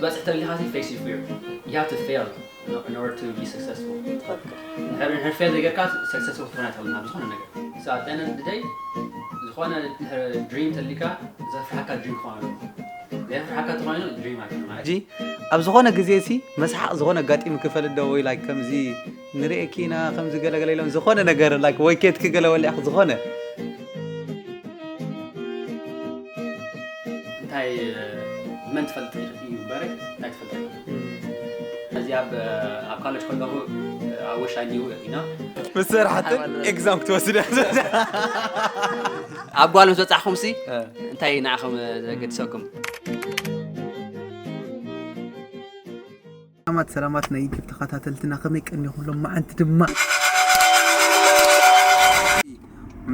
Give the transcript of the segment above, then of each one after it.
ክትበፅሕ ተደሊኻ ሲ face your fear. You have to fail in order to be successful. እንድሕር እንድሕር fail ዘይገርካ successful ክትኾን ኣይትኽእልን ኣብ ዝኾነ ነገር። So at the end of the day ዝኾነ እንድሕር dream ተልካ ዘፍርሓካ dream ክኾን ኣለዎ። ዘፍርሓካ ተኾይኑ dream ኣይኮነ ማለት ሕጂ ኣብ ዝኾነ ግዜ ሲ መስሓቕ ዝኾነ ኣጋጢሙ ክፈልጥ ዶ ወይ like ከምዚ ንርእየኪ ኢና ከምዚ ገለገለ ኢሎም ዝኾነ ነገር like ወይ ኬትኪ ገለ ወሊዕክ ዝኾነ እንታይ መን ትፈልጥ እዩ በረ እንታይ ትፈልጥ እዚ ኣብ ኣብ ካለጅ ከለኹ ኣወሻ ኒው ኢና ምስ ሰርሓትን ኤግዛም ክትወስድ እያ ኣብ ጓል ምስ በጻሕኹም ሲ እንታይ ንዓኹም ዘገድሰኩም ሰላማት ሰላማት ናይ ዩቲብ ተኸታተልትና ከመይ ቀኒኹም ሎም መዓንቲ ድማ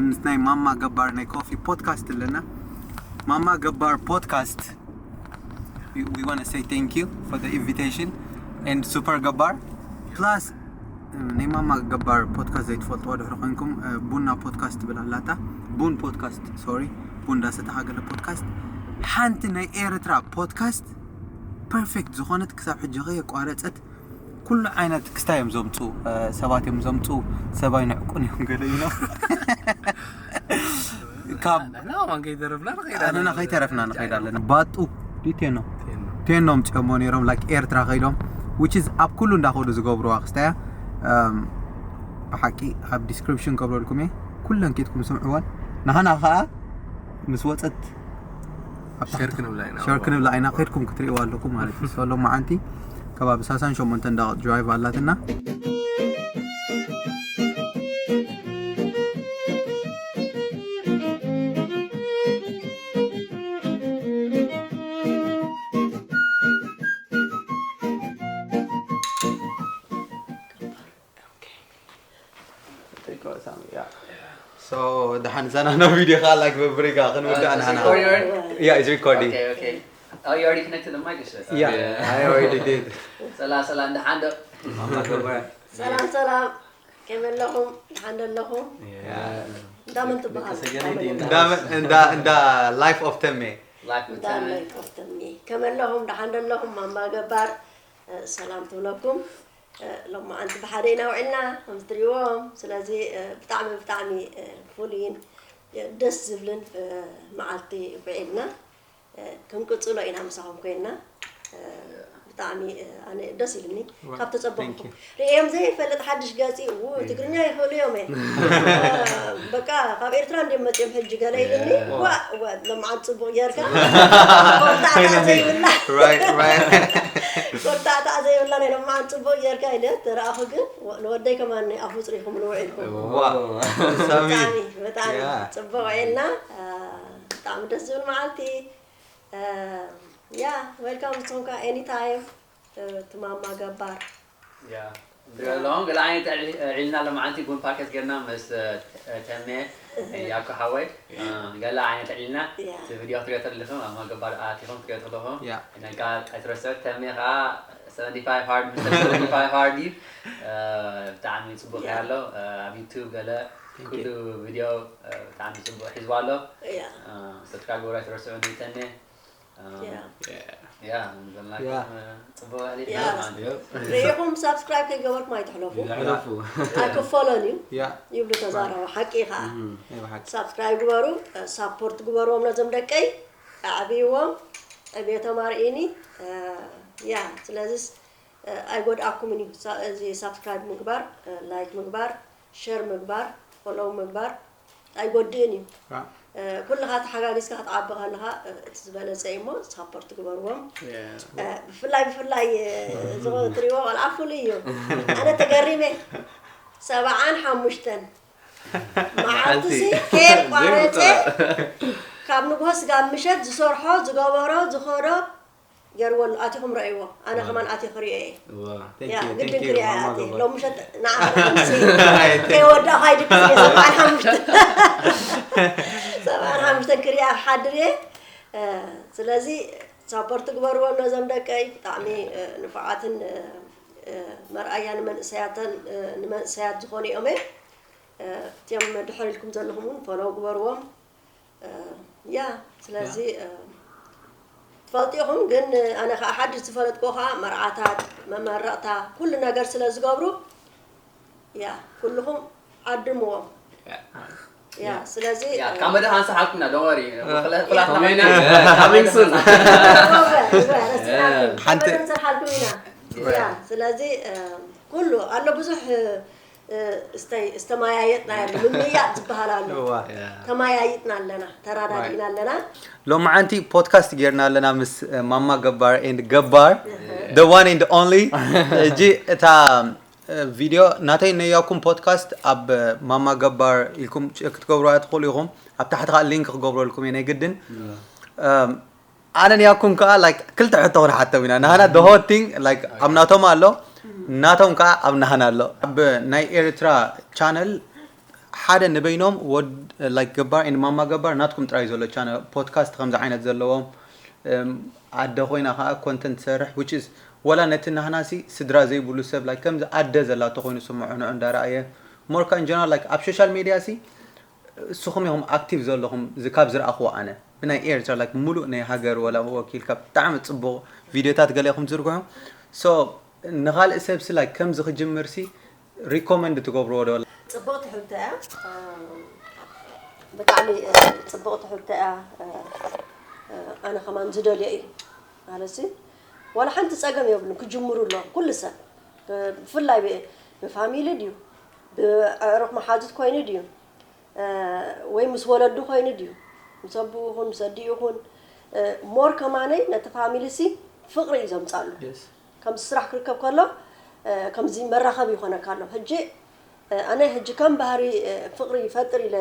ምስ ናይ ማማ ገባር ናይ ኮፊ ፖድካስት ኣለና ማማ ገባር ፖድካስት we want to say thank you for the invitation and super ገባር plus ናይ ማማ ገባር ፖድካስት ዘይትፈልጥዎ ድሕሪ ኮይንኩም ቡና ፖድካስት ትብል ኣላታ ቡን ፖድካስት ሶሪ ቡን ዳሰተኻ ገለ ፖድካስት ሓንቲ ናይ ኤርትራ ፖድካስት perfect ዝኾነት ክሳብ ሕጂ ከየቋረፀት ኩሉ ዓይነት ክስታይ እዮም ዘምፅኡ ሰባት እዮም ዘምፅኡ ሰባይ ንዕቁን እዮም ገለ ኢሎም ካብ ንሕና ከማን ከይተረፍና ንኸይድ ኣነና ኣለና። ከይተረፍና ንኸይድ ኣለና ባጡ ድዩ ቴኖ ቴኖ። ቴኖ ምፅኦሞ ነይሮም like ኤርትራ ከይዶም which is ኣብ ኩሉ እንዳኸዱ ዝገብርዋ ክስታያ እም፣ ብሓቂ ኣብ ዲስክሪፕሽን ከብረልኩም እየ ኩለን ኬድኩም ስምዕወን ንሃና ከዓ ምስ ወፀት ኣብታ ሸር ክንብላ ኢና። ሸር ክንብላ ኢና ከድኩም ክትርእዋ ኣለኩም ማለት እዩ ሶሎ መዓንቲ ከባቢ ሳሳን ሸሞንተ እንዳ ድራይቭ ኣላትና So ደሓን ዘና ናብ ቪድዮ ከዓ ላይክ በብሪጋ ክንውዳእ ንሃና Record your- Yeah, it's recording. Okay, okay. Oh, you already connected the mic, is it? Yeah, I already did. ሰላም ሰላም ደሓን ዶ? ሰላም ሰላም ከመይ ኣለኹም? ደሓን ዶ ኣለኹም? እንዳመን ትበሃል? እንዳ እንዳ እንዳ life of ተሜ Life with እንዳመን Tame. ኮፍተኒ ከመይ ኣለኹም? ደሓን ዶ ኣለኹም? ማማ ገባር እ፣ ሰላም ትብለኩም። እ፣ ሎማዓንቲ ብሓደ ኢና ውዒልና ከም ትሪእዎም። ስለዚ እ፣ ብጣዕሚ ብጣዕሚ እ፣ ፍሉይን እ፣ ደስ ዝብልን እ፣ መዓልቲ ውዒልና። እ፣ ክንቅፅሎ ኢና ምሳኹም ኮይንና። እ፣ ብጣዕሚ እ፣ ኣነ ደስ ኢሉኒ ካብ ተፀበኹኩም ርእዮም ዘይፈልጥ ሓድሽ ገፂ ው ትግርኛ ይኽእሉ እዮም እ። በቃ ካብ ኤርትራ እንዲም መፅኦም ሕጂ ገለ ኢሉኒ ዋ ዋ ለምዓት ፅቡቕ ጌርካ ኮርታዕታ ዘይብላ Right, right. ኮርታዕታ ዘይብላ ናይ ለምዓት ፅቡቕ ጌርካ ኢለ ተረኣኹ ግን ንወደይ ከማን ኣፉ ፅሪኹም ንውዒልኩም Wow. Sami. ብጣዕሚ ብጣዕሚ Yeah. ፅቡቕ ውዒልና ብጣዕሚ ደስ ዝብል መዓልቲ ያ ዌልካም ንስኹም ከዓ ኤኒታይም ትማማ ገባር ኣለኹም ገለ ዓይነት ዕልና ለማዓንቲ ቡን ፓኬት ጌርና ምስ ተሜ ያኮ ሓወይ ገለ ዓይነት ዕልና ያ። እቲ ቪድዮ ክትሪኦ ተለኹም ኣብ ማገባር ኣቲኹም ክትሪኦ ተለኹም ያ። ነጋ ኣይትረስዕ ተሜ ከዓ ሰቨንቲ ፋይቭ ሃርድ ምስተር ሰቨንቲ ፋይቭ ሃርድ እዩ ብጣዕሚ ፅቡቅ ያ። ኣሎ ኣብ ዩቱብ ገለ ኩሉ ቪድዮ ብጣዕሚ ፅቡቅ ሒዝዋ ኣሎ ያ። ሰብስክራይብ ግበሩ ኣይትረስዑ ንተሜ ያ። ያ ዘለናኩም ያ። ፅቡቅ ኣሊፍና ያ። ማለት እዩ ርኢኹም ሳብስክራይብ ከይገበርኩም ኣይትሕለፉ ይሕለፉ ኣይክፈሎን እዩ Yeah. ይብሉ ተዛረቡ ሓቂ ከዓ ናይ ብሓቂ ሳብስክራይብ ግበሩ ሳፖርት ግበርዎም ነዞም ደቀይ ኣዕብይዎም ዕብየቶም ኣርእኒ ያ ስለዚስ ኣይጎድኣኩምን እዩ ሳ- እዚ ሳብስክራይብ ምግባር ላይክ ምግባር ሸር ምግባር ፎሎው ምግባር ኣይጎድእን እዩ ራ- ኩልኻ ተሓጋጊዝካ ክትዓቢ ከለኻ እቲ ዝበለፀ እዩ እሞ ሳፖርት ግበርዎም ብፍላይ ብፍላይ እዚ ትሪእዎ ቆልዓ ፍሉይ እዩ ኣነ ተገሪመ ሰብዓን ሓሙሽተን መዓልቲ ሲ ከየቋረፀ ካብ ንግሆ ስጋብ ምሸት ዝሰርሖ ዝገበሮ ዝኸዶ ገርዎ ኣሎ ኣቲኹም ረእይዎ ኣነ ከማን ኣቲ ክሪኦ እየ ዋ Thank ያ you, ግድን thank you, ክሪኣ ማማ እየ ገባር። ሎም ምሸት ንዓኸምሲ ከይወዳእኹ ኣይድቅስ እየ ሰብዓን ሓሙሽተ ሰብዓን ሓሙሽተን ክሪኣ ክሓድር እየ እ፣ ስለዚ ሳፖርት ግበርዎም ነዞም ደቀይ ብጣዕሚ እ፣ ንፉዓትን እ፣ እ፣ መርኣያ ንመንእሰያተን እ፣ ንመንእሰያት ዝኾኑ እዮም እ፣ እቲኦም ድሕር ኢልኩም ዘለኹም እውን ፎሎው ግበርዎም እ፣ ያ ስለዚ እ፣ ትፈልጡ ኢኹም፣ ግን ኣነ ከዓ ሓድሽ ዝፈለጥኩ ከዓ መርዓታት፣ መመረቕታ፣ ኩሉ ነገር ስለ ዝገብሩ፣ ያ፣ ኩልኹም ዓድምዎም። ያ፣ ስለዚ፣ ካብ መድረኽ ኣንሳሓልኩና፣ don't worry። ኩላትና ኮይና፣ coming soon። ሓንቲ ሓንቲ እንሰርሓልኩም ኢና። ያ፣ ስለዚ፣ እ፣ ኩሉ ኣሎ፣ ብዙሕ፣ እ፣ እስተይ-፣ እስተማያየጥና፣ ምምያጥ ዝበሃል ኣሎ። እዋ። ተማያይጥና ኣለና፣ ተራዳዲእና ኣለና። ሎማዓንቲ ፖድካስት ጌርና ኣለና ምስ፣ እ፣ ማማ ገባር and ገባር፣ the one and only። ሕጂ እታ፣ እ፣ ቪድዮ ናተይ ነያኩም ፖድካስት ኣብ፣ እ፣ ማማ ገባር ኢልኩም ቸክ ክትገብሩዋ ትኽእሉ ኢኹም። ኣብ ታሕቲ ከዓ ሊንክ ክገብረልኩም እየ ናይ ግድን። እም፣ ኣነ ንያኩም ከዓ፣ like፣ ክልተ ሕቶ ክንሓቶም ኢና። ንሃና the whole thing፣ like፣ ኣብ ናቶም ኣሎ፣ ናቶም ከዓ ኣብ ናህና ኣሎ። ኣብ ናይ ኤርትራ ቻነል ሓደ ንበይኖም ወድ-፣ like፣ ገባር and ማማ ገባር ናትኩም ጥራይ ዘሎ ቻነል ፖድካስት ከምዚ ዓይነት ዘለዎም፣ እም፣ ኣደ ኮይና ከዓ ኮንተንት ትሰርሕ፣ which is ወላ ነቲ ናህናሲ ስድራ ዘይብሉ ሰብ፣ like፣ ከምዚ ኣደ ዘላቶ ኮይኑ ስምዖ ንዑ እንዳረኣየ፣ more ከዓ in general፣ like፣ ኣብ ሶሻል ሜድያ ሲ እስኹም ኢኹም ኣክቲቭ ዘለኹም፣ እዚ ካብ ዝረኣኽዎ ኣነ ብናይ ኤርትራ፣ like፣ ሙሉእ ናይ ሃገር ወላ ወኪልካ ብጣዕሚ ጽቡቕ ቪድዮታት ገለ ኢኹም ትዝርግሑ። So ንኻልእ ሰብሲ፣ like፣ ከምዚ ክጅምርሲ ሪኮመንድ ትገብርዎ ዶ? ጽብቕቲ ሕቶ እያ። እ፣ ብጣዕሚ፣ እ፣ ጽብቕቲ ሕቶ እያ። እ፣ እ፣ ኣነ ከማን ዝደልዮ እዩ። ማለትሲ፣ ዋላ ሓንቲ ጸገም የብሉን ክጅምሩ ኣለዎም ኩሉ ሰብ። እ፣ ብፍላይ ብ-፣ ብፋሚሊ ድዩ፣ ብኣዕሩኽ መሓዙት ኮይኑ ድዩ፣ እ፣ ወይ ምስ ወለዱ ኮይኑ ድዩ፣ ምስ ኣቦኡ ይኹን ምስ ኣዲኡ ይኹን፣ እ፣ ሞር ከማነይ ነቲ ፋሚሊ ሲ ፍቕሪ እዩ ዘምጻሉ። የስ። ከምዚ ስራሕ ክርከብ ከሎ፣ እ፣ ከምዚ መራኸቢ ይኾነካ ኣሎ። ሕጂ፣ እ፣ ኣነ ሕጂ ከም ባህሪ፣ እ፣ ፍቕሪ ይፈጥር ኢለ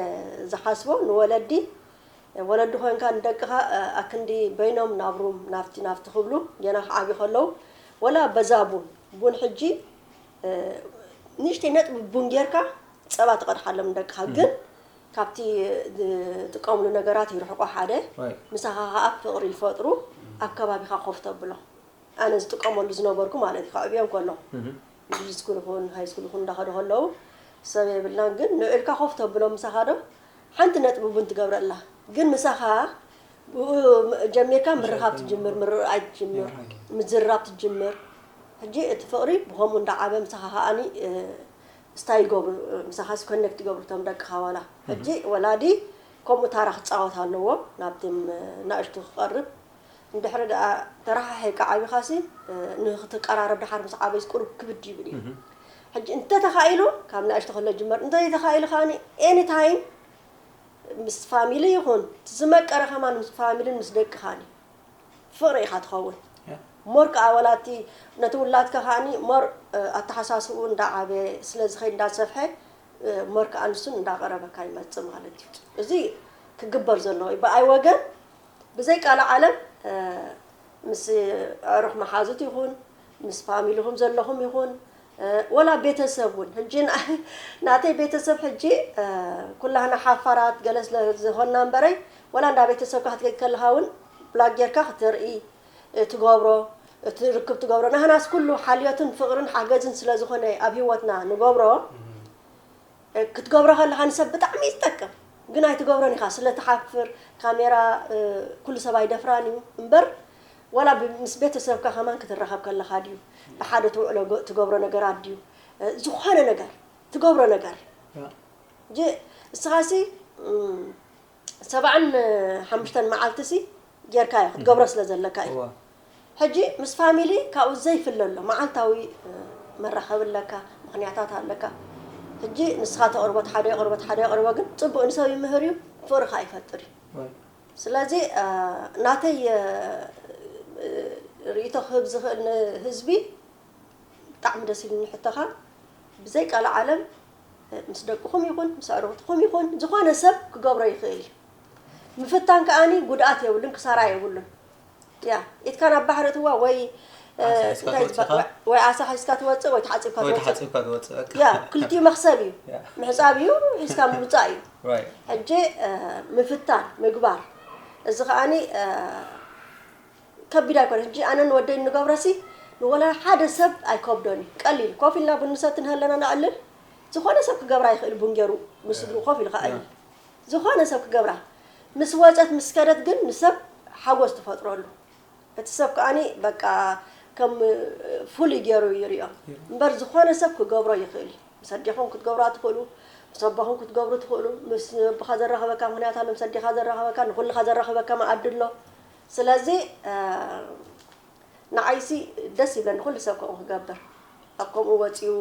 ዝሓስቦ ንወለዲ፣ እ፣ ወለዲ ኮይንካ ንደቅኻ፣ እ፣ ኣክንዲ በይኖም ናብ ሩም ናብቲ ናብቲ ክብሉ ገና ክዓብዩ ከለዉ፣ ወላ በዛ ቡን፣ ቡን ሕጂ፣ እ፣ ንእሽተይ ነጥቢ ቡን ጌርካ ጸባ ትቐድሓሎም ንደቅኻ። እም። ግን ካብቲ ዝጥቀምሉ ነገራት ይርሕቆ ሓደ፣ ራይት። ምሳኻ ኸኣ ፍቕሪ ይፈጥሩ፣ ኣብ ከባቢኻ ኮፍ ተብሎ። ኣነ ዝጥቀመሉ ዝነበርኩ ማለት እዩ፣ ከዕብዮ እንከሎ። እም። ሚድል ስኩል ይኹን ሃይ ስኩል ይኹን እንዳኸዱ ከለዉ ሰብ የብልናን፣ ግን ንዑ ኢልካ ኮፍ ተብሎ ምሳኻ ዶ ሓንቲ ነጥቢ ቡን ትገብረላ። ግን ምሳኻ ብኡ ጀሚርካ ምርኻብ ትጅምር፣ ምርኣይ ትጅምር፣ ምዝራብ ትጅምር። ሕጂ እቲ ፍቕሪ ብኸምኡ እንዳዓበ ምሳኻ ከኣኒ፣ እ፣ ስታይ ይገብሩ፣ ምሳኻስ ኮኔክት ይገብሩ እቶም ደቅኻ ዋላ። እህ። ሕጂ ወላዲ ከምኡ ታራ ክጻወት ኣለዎ፣ ናብቶም፣ እ፣ ናእሽቱ ክቐርብ። እንድሕሪ ደኣ ተረሓሒቕካ ዓቢኻሲ፣ እ፣ ንኽትቀራረብ ደሓር ምስ ዓበይስ ቁሩብ ክብድ ይብል እዩ። እህ። ሕጂ እንተተኻኢሉ ካብ ናእሽቱ ከሎ ጅመር፣ እንተዘይተኻኢሉ ከኣኒ ኤኒ ታይም ምስ ፋሚሊ ይኹን፣ እቲ ዝመቀረ ከማን ምስ ፋሚልን ምስ ደቅኻን እዩ። ፍቕሪ ኢኻ ትኸውን። ያ። ሞር ከኣ ወላ እቲ ነቲ ውላድካ ከኣኒ ሞር፣ እ፣ ኣተሓሳስብኡ እንዳዓበየ ስለ ዝኸይድ እንዳሰፍሐ፣ እ፣ ሞር ከኣ ንሱን እንዳቐረበካ ይመጽእ ማለት እዩ። እዚ ክግበር ዘለዎ እዩ። ብኣይ ወገን ብዘይ ቃል ዓለም፣ እ፣ ምስ ኣዕሩኽ መሓዙት ይኹን፣ ምስ ፋሚሊኹም ዘለኹም ይኹን፣ እ፣ ወላ ቤተሰብ እውን። ሕጂ ና-፣ ናተይ ቤተሰብ ሕጂ፣ እ፣ ኩላህና ሓፋራት ገለ ስለ ዝኾንና እምበረይ፣ ወላ እንዳ ቤተሰብካ ክትከይድ ከለኻ እውን ብላክ ጌርካ ክትርኢ፣ እ፣ ትገብሮ፣ እቲ ርክብ ትገብሮ። ናህናስ ኩሉ ሓልዮትን ፍቕርን ሓገዝን ስለ ዝኾነ ኣብ ህይወትና ንገብሮ፣ እህ። እ፣ ክትገብሮ ከለኻ ንሰብ ብጣዕሚ እዩ ዝጠቅም። ግን ኣይትገብሮን ኢኻ፣ ስለ ትሓፍር፣ ካሜራ፣ እ፣ ኩሉ ሰብ ኣይደፍራን እዩ። እምበር፣ ዋላ ብ-፣ ምስ ቤተሰብካ ከማን ክትራኸብ ከለኻ ድዩ፣ ብሓደ ትውዕሎ ገ-፣ ትገብሮ ነገራት ድዩ፣ እ፣ ዝኾነ ነገር፣ ትገብሮ ነገር። ያ። ጂ-፣ እስኻሲ፣ እም፣ ሰብዓን ሓሙሽተን መዓልትሲ ጌርካዮ፣ ክትገብሮ ስለ ዘለካ እዩ። እዋ። ሕጂ ምስ ፋሚሊ ካብኡ ዘይፍለ ኣሎ። መዓልታዊ፣ እ፣ መራኸቢ ኣለካ፣ ምኽንያታት ኣለካ። ሕጂ ንስኻ ተቕርቦ፣ እቲ ሓደ የቕርቦ፣ እቲ ሓደ የቕርቦ፣ ግን ጽቡቕ ንሰብ ይምህር እዩ፣ ፍቕሪ ከኣ ይፈጥር እዩ። ራይት። ስለዚ፣ እ፣ ናተይ፣ እ፣ እ፣ ርእይቶ ክህብ ዝኽእል ንህዝቢ፣ ብጣዕሚ ደስ ኢሉኒ ሕቶኻ። ብዘይ ቃል ዓለም፣ እ፣ ምስ ደቅኹም ይኹን፣ ምስ ኣዕሩኽትኹም ይኹን፣ ዝኾነ ሰብ ክገብሮ ይኽእል እዩ። ምፍታን ከኣኒ ጉድኣት የብሉን፣ ክሳራ የብሉን። ያ፣ ኢድካ ናብ ባሕሪ እትዋ ወይ፣ እ፣ ዓሳ ሒዝካ እንታይ ትወጽእ ዝበሃል? ኢኻ? ወይ ዓሳ ሒዝካ ትወጽእ ወይ ተሓጺብካ ወይ ትወጽእ። ተሓጺብካ ትወጽእ፣ በቃ። ያ፣ ክልቲኡ መኽሰብ እዩ። ያ። ምሕጻብ እዩ፣ ሒዝካ ምውጻእ እዩ። ራይት። ሕጂ፣ እ፣ ምፍታን፣ ምግባር። እዚ ከኣኒ፣ እ፣ ከቢድ ኣይኮነን። ሕጂ ኣነን ወደይ እንገብሮሲ ንወላ ሓደ ሰብ ኣይከብዶን እዩ። ቀሊል። ኮፍ ኢልና ቡን ንሰቲ እንሀለና ነዕልል። ዝኾነ ሰብ ክገብራ ይኽእል ቡን ገይሩ ምስ ስድርኡ ኮፍ ኢሉ ከዕልል። ያ። ዝኾነ ሰብ ክገብራ። ምስ ወጸት ምስ ከደት ግን ንሰብ ሓጎስ ትፈጥረሉ። እቲ ሰብ ከኣኒ በቃ ከም ፍሉይ ገይሩ ይሪኦ እምበር ዝኾነ ሰብ ክገብሮ ይኽእል እዩ። ምስ ኣዴኹም ክትገብሩ ትኽእሉ፣ ምስ ኣቦኹም ክትገብሩ ትኽእሉ፣ ምስ ኣቦኻ ዘራኽበካ ምኽንያት ኣሎ፣ ምስ ኣዴኻ ዘራኽበካ፣ ንኹልኻ ዘራኽበካ መኣዲ ኣሎ። ስለዚ ንዓይሲ ደስ ይብለኒ ኩሉ ሰብ ከምኡ ክገብር። ኣብ ከምኡ ወፂኡ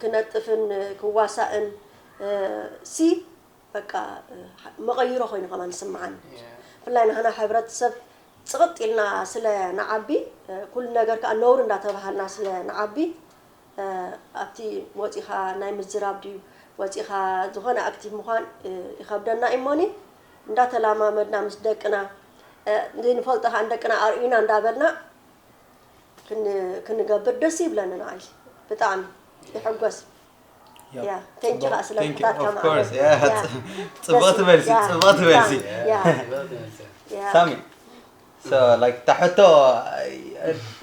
ክነጥፍን ክዋሳእን ሲ በቃ መቐይሮ ኮይኑ ከማን ይስምዓኒ። ብፍላይ ንሕና ሕብረተሰብ ፅቕጥ ኢልና ስለ ንዓቢ፣ ኩሉ ነገር ከዓ ነውሪ እንዳተባሃልና ስለ ንዓቢ፣ ኣብቲ ወፂኻ ናይ ምዝራብ ድዩ ወፂኻ ዝኾነ ኣክቲቭ ምዃን ይኸብደና እሞኒ እንዳተላማመድና ምስ ደቅና ዘይንፈልጦ ከዓ ንደቅና ኣርእዩና እንዳበልና ክንገብር ደስ ይብለኒ። ንዓይ ብጣዕሚ ይሕጎስ። ያ፣ ቴንኪ ከዓ ስለ ምሕታትካ ማለት። ጽቡቕ ትበልሲ፣ ጽቡቕ ትበልሲ። ሳሚ፣ so like ታሕቶ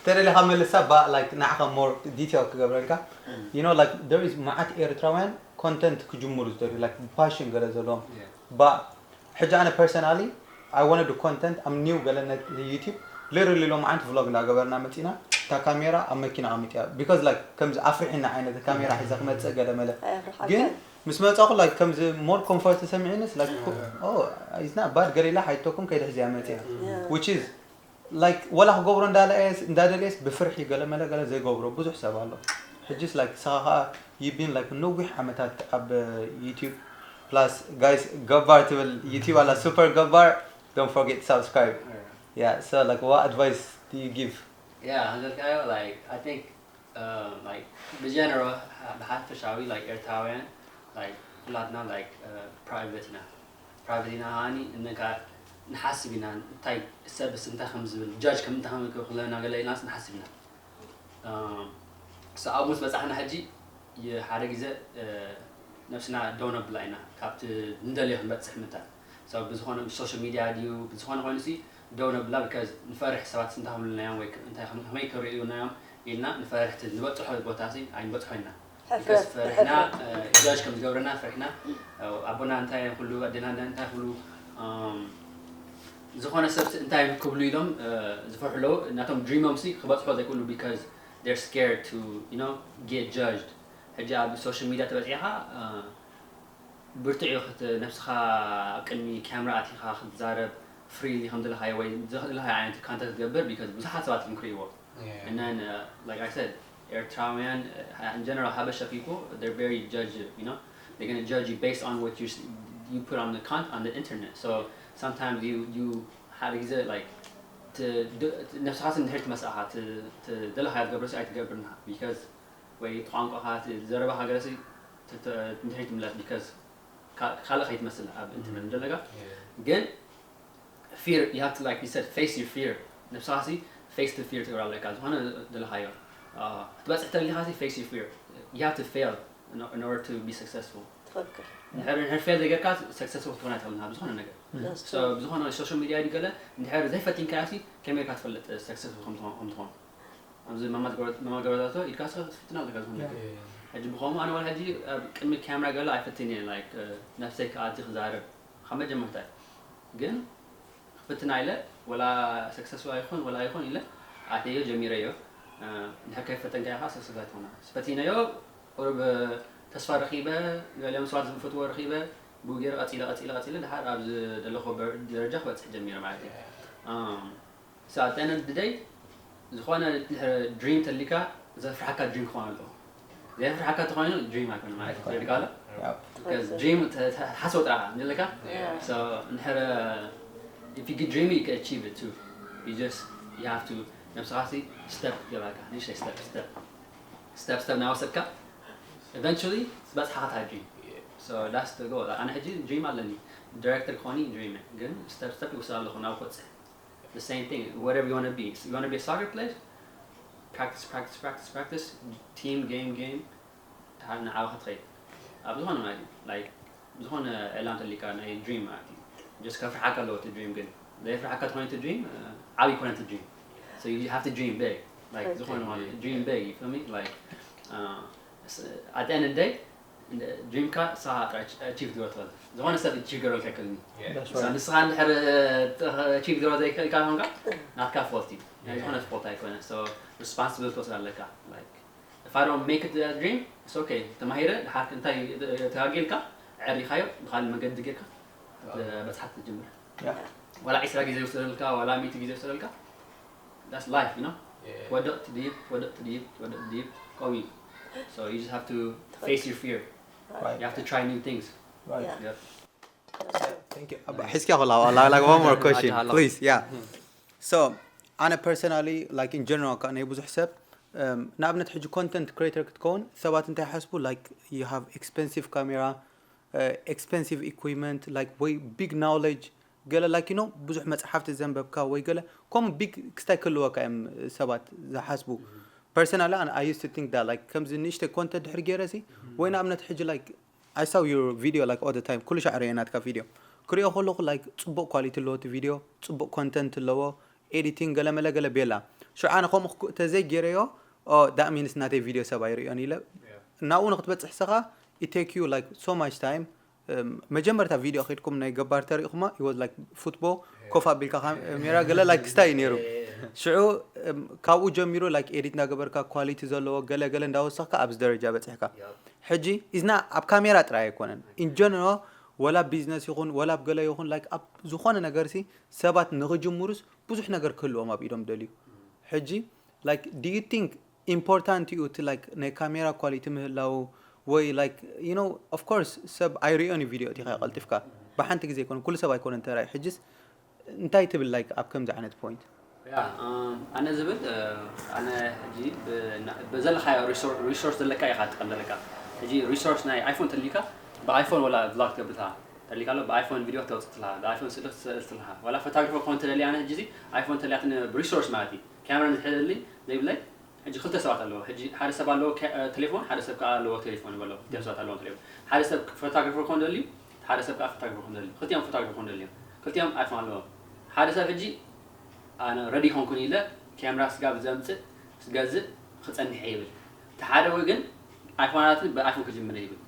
ተደሊኻ መልሳ ባ like ንዓኻ more detail ክገብረልካ። You know like there is መዓት ኤርትራውያን ኮንተንት ክጅምሩ ዝደልዩ like ፓሽን ገለ ዘለዎም ባ ሕጂ ኣነ personally I wanted to content I'm new ገለ ነት YouTube literally ሎም ዓንት vlog እንዳገበርና መጺና እታ ካሜራ ኣብ መኪና ኣሚጥያ because like ከምዚ ኣፍሪሕና ዓይነት ካሜራ ሒዛ ክመጽእ ገለ መለ ግን ምስ መጻኹ like ከምዚ more comfort ተሰሚዕንስ like oh it's not bad ገለ ኢላ ሓይቶኩም ከይደ ሒዝያ መጽያ which is like ወላ ክገብሮ እንዳደለየስ ብፍርሒ ገለ መለ ገለ ዘይገብሮ ብዙሕ ሰብ ኣሎ ሕጂስ like ንስኻ ከዓ you've been like ነዊሕ ዓመታት ኣብ YouTube plus guys ገባር ትብል YouTube ኣላ super ገባር don't forget to subscribe yeah so like what advice do you give Yeah, ከምዘልካዮ like I think uh, like ብጀነራል ብሓፈሻዊ like ኤርትራውያን like ኩላትና like private ኢና private ኢና ሃኒ እነካ ንሓስብ ኢና እንታይ ሰብስ እንታይ ከም ዝብል ጃጅ ከም እንታይ ከም ክብለና ገለ ኢልናስ ንሓስብ ኢና so ኣብኡ ምስ በጻሕና ሕጂ ሓደ ግዜ ነብስና ደው ነብላ ኢና ካብቲ ንደልዮ ክንበጽሕ ምንታን so ብዝኾነ ምስ social media ድዩ ብዝኾነ ኮይኑ ሲ ደው ነብላ because ንፈርሕ ሰባት እንታይ ክብሉና እዮም ወይ እንታይ ከመይ ክርእዩና እዮም ኢልና ንፈርሕ ንበጽሖ ቦታ ሲ ኣይንበጽሖ ኢና because ፈርሕና ጃጅ ከም ዝገብረና ፈርሕና ኣቦና እንታይ ኩሉ ኣዴና እንታይ ኩሉ ዝኾነ ሰብ እንታይ ክብሉ ኢሎም ዝፈርሑ ኣለዉ ናቶም ድሪሞም ሲ ክበጽሖ ዘይክእሉ because they're scared to you know get judged ሕጂ ኣብ social media ተበጺኻ ብርቱዕ እዩ ነብስኻ ኣብ ቅድሚ ካሜራ ኣቲኻ ክትዛረብ freely ከም ዘለኻዮ ወይ ዘለኻዮ ዓይነት content ክትገብር because ብዙሓት ሰባት እዮም ክርእይዎ and then uh, like I said ኤርትራውያን uh, in general ሓበሻ people they're very judge you know they're gonna judge you based on what you you put on the con on the internet so sometimes you you ሓደ ግዜ like ነብስኻ ንድሕሪት ትመስኣኻ ትደለኻ ትገብርሲ ኣይትገብርና because ወይ ቋንቋኻ ዘረባኻ ገለሲ ንድሕሪት ትምለስ because ካልእ ከይትመስል ኣብ ኢንተርነት ዘለካ ግን fear you have to like you said face your fear ነብስኻ ሲ face to fear ትገብር ኣለካ ዝኾነ ዘለኻዮ ክትበፅሕ ተሊኻ ሲ face your fear you have to fail in order to be successful ትኽክል ንድሕር ንድሕር ፌል ዘይገርካ ሰክሰስፉል ክትኾን ኣይትኽእልን ኣብ ዝኾነ ነገር That's so ብዝኾነ social media ዲ ገለ እንድሕር ዘይፈቲንካዮ ሲ ከመይ ኢልካ ትፈልጥ ሰክሰስፉል ከም ትኾን ኣብዚ መማዝ ገበረቶ ኢልካ ትፍትና ኣለካ ዝኾነ ነገር ሕጂ ብኸምኡ ኣነ ዋላ ሕጂ ኣብ ቅድሚ ካሜራ ገለ ኣይፈትን እየ like ነብሰይ ክኣቲ ክዛረብ ካብ መጀመርታ ግን ክፍትና ኢለ ወላ ሰክሰስፉል ኣይኮን ወላ ኣይኮን ኢለ ኣተዮ ጀሚረዮ እንድሕር ከይፈተንካ ኢኻ ሰክሰስፉል ኣይትኾና ፈቲነዮ ቁሩብ ተስፋ ረኺበ ገሊኦም ሰባት ዝፈትዎ ረኺበ ብኡ ገይረ ቀፂለ ቀፂለ ቀፂለ ድሓር ኣብ ዝደለኹ ደረጃ ክበፅሕ ጀሚረ ማለት እዩ so at the end of the day ዝኾነ ድሪም ተሊካ ዘፍርሓካ ድሪም ክኾን ኣለዎ ዘፍርሓካ ተኾይኑ ድሪም ኣይኮነ ማለት እዩ ትረድካ ኣሎ ድሪም ሓሰብ ጥራሕ ዘለካ እንድሕር if you get dreamy you can achieve it too you just you have to ነብስኻ ሲ step ገባካ ንእሽተይ step step step step ናወሰድካ eventually በፅሓኻ ታ ድሪም so that's the goal ኣነ ሕጂ ድሪም ኣለኒ ዳይሬክተር ክኾኒ ድሪም ግን step step ይወስድ ኣለኹ ናብ ክወፅእ the same thing whatever you want to be you want to be a soccer player practice practice practice practice team game game ንዓኻ ክትኸይድ ኣብ ዝኾነ ማለት እዩ like ዝኾነ ዕላም ተሊካ ናይ ድሪም ማለት እዩ just ከፍርሓካ ኣለዎ እቲ ድሪም ግን ዘይፍርሓካ ትኾነ እቲ ድሪም ዓብይ ኮነ እቲ ድሪም so you have to dream big like ዝኾነ ማለት dream big you feel me like uh, at the end of the day ድሪምካ ንስኻ ጥራይ ኣቺቭ ትገብሮ ትኽእል። ዝኾነ ሰብ ኣቺቭ ገብረልካ ኣይክእልን እዩ። That's So right. ንስኻ እንድሕር ኣቺቭ ገብሮ ዘይክእልካ ኮንካ ናትካ ፎልት እዩ። ናይ ዝኾነ ፎልት ኣይኮነ። So ሪስፖንሲብል ትወስድ ኣለካ። Like if I don't make it to that dream, it's okay። ተማሂረ ድሓር እንታይ ተጋጊልካ ዕሪኻዮ ብኻልእ መገዲ ጌርካ በጽሓት ትጅምር። Yeah. ዋላ ዒስራ ግዜ ይወስደልካ ዋላ ሚእቲ ግዜ ይወስደልካ that's life you know። ትወድቕ ትድይብ ትወድቕ ትድይብ ትወድቕ ትድይብ ከምኡ እዩ። So you just have to face your fear. Right. You have to try new things. Right. Yeah. Yep. Thank you. ابا حسكي والله والله like one more question please. Yeah. So أنا personally like in general كأنا ብዙሕ ሰብ ንኣብነት ሕጂ content creator ክትከውን ሰባት እንታይ ይሓስቡ like you have expensive camera, expensive equipment, like ወይ big knowledge ገለ like you know ብዙሕ መጽሓፍቲ ዘንበብካ ወይ ገለ ከምኡ big ክስታይ ክህልወካ እዮም ሰባት ዝሓስቡ። Personally I used to think that like ከምዚ ንእሽተይ content ድሕሪ ገይረ ሲ ወይ ንኣብነት ሕጂ like I saw your video like all the time. ኩሉ ሻዕ ርእየ ናትካ ቪድዮ ክሪኦ ከለኹ like ጽቡቕ quality ኣለዎ እቲ ቪድዮ፣ ጽቡቕ content ኣለዎ፣ editing ገለ መለ ገለ ቤላ። ሽዑ ኣነ ከምኡ ክኩ- ተዘይ ገይረዮ that means ናተይ ቪድዮ ሰብ ኣይርእዮን ኢለ ናብኡ ንክትበጽሕ ሰኻ it take you like so much time. መጀመርታ ቪድዮ ከድኩም ናይ ገባር ተሪእኹማ it was like football ኮፍ ኣቢልካ ካሜራ ገለ like ክስታይ እዩ ነይሩ። ሽዑ ካብኡ ጀሚሩ like edit እንዳገበርካ quality ዘለዎ ገለ ገለ እንዳወሰኽካ ኣብዚ ደረጃ በጽሕካ። ሕጂ ኢዝና ኣብ ካሜራ ጥራይ ኣይኮነን in general ወላ ቢዝነስ ይኹን ወላ ኣብ ገለ ይኹን like ኣብ ዝኾነ ነገር ሲ ሰባት ንክጅምሩስ ብዙሕ ነገር ክህልዎም ኣብ ኢዶም ደልዩ። ሕጂ like do you think important እዩ እቲ like ናይ ካሜራ quality ምህላው ወይ like you know of course ሰብ ኣይርእዮን እዩ ቪድዮ እቲኻ ቀልጢፍካ ብሓንቲ ግዜ ኣይኮነን ኩሉ ሰብ ኣይኮነን ተራይ። ሕጅስ እንታይ ትብል like ኣብ ከምዚ ዓይነት point? ኣነ ዝብል ኣነ ሕጂ ብዘለካዮ ሪሶርስ ዘለካ ኢኻ ትጥቀም ዘለካ። ሕጂ ሪሶርስ ናይ ኣይፎን ተልካ ብኣይፎን ወላ ቭሎግ ትገብር ትልካ ተልካ ኣሎ ብኣይፎን ቪድዮ ተውፅእ ትልካ ብኣይፎን ስእሊ ትስእል ትልካ ዋላ ፎቶግራፈር ክኾን ተደሊ ኣነ ሕጂ ኣይፎን ተልያትኒ ሪሶርስ ማለት እዩ። ካሜራ ንዝሕደሊ ዘይብለይ ሕጂ ክልተ ሰባት ኣለዎ። ሕጂ ሓደ ሰብ ኣለዎ ቴሌፎን ሓደ ሰብ ከዓ ኣለዎ ቴሌፎን ይበሎ። ክልቲኦም ሰባት ኣለዎም ቴሌፎን። ሓደ ሰብ ፎቶግራፈር ክኾን ደልዩ ሓደ ሰብ ከዓ ፎቶግራፈር ክኾን ደልዩ። ክልቲኦም ፎቶግራፈር ክኾን ደልዮም። ክልቲኦም ኣይፎን ኣለዎም። ሓደ ሰብ ሕጂ ኣነ ረዲ ኮንኩን ኢለ ካሜራ ስጋብ ዘምፅእ ስገዝእ ክፀንሕ ይብል። እቲ ሓደ ወይ ግን ኣይፎናትን ብኣይፎን ክጅምር ይብል።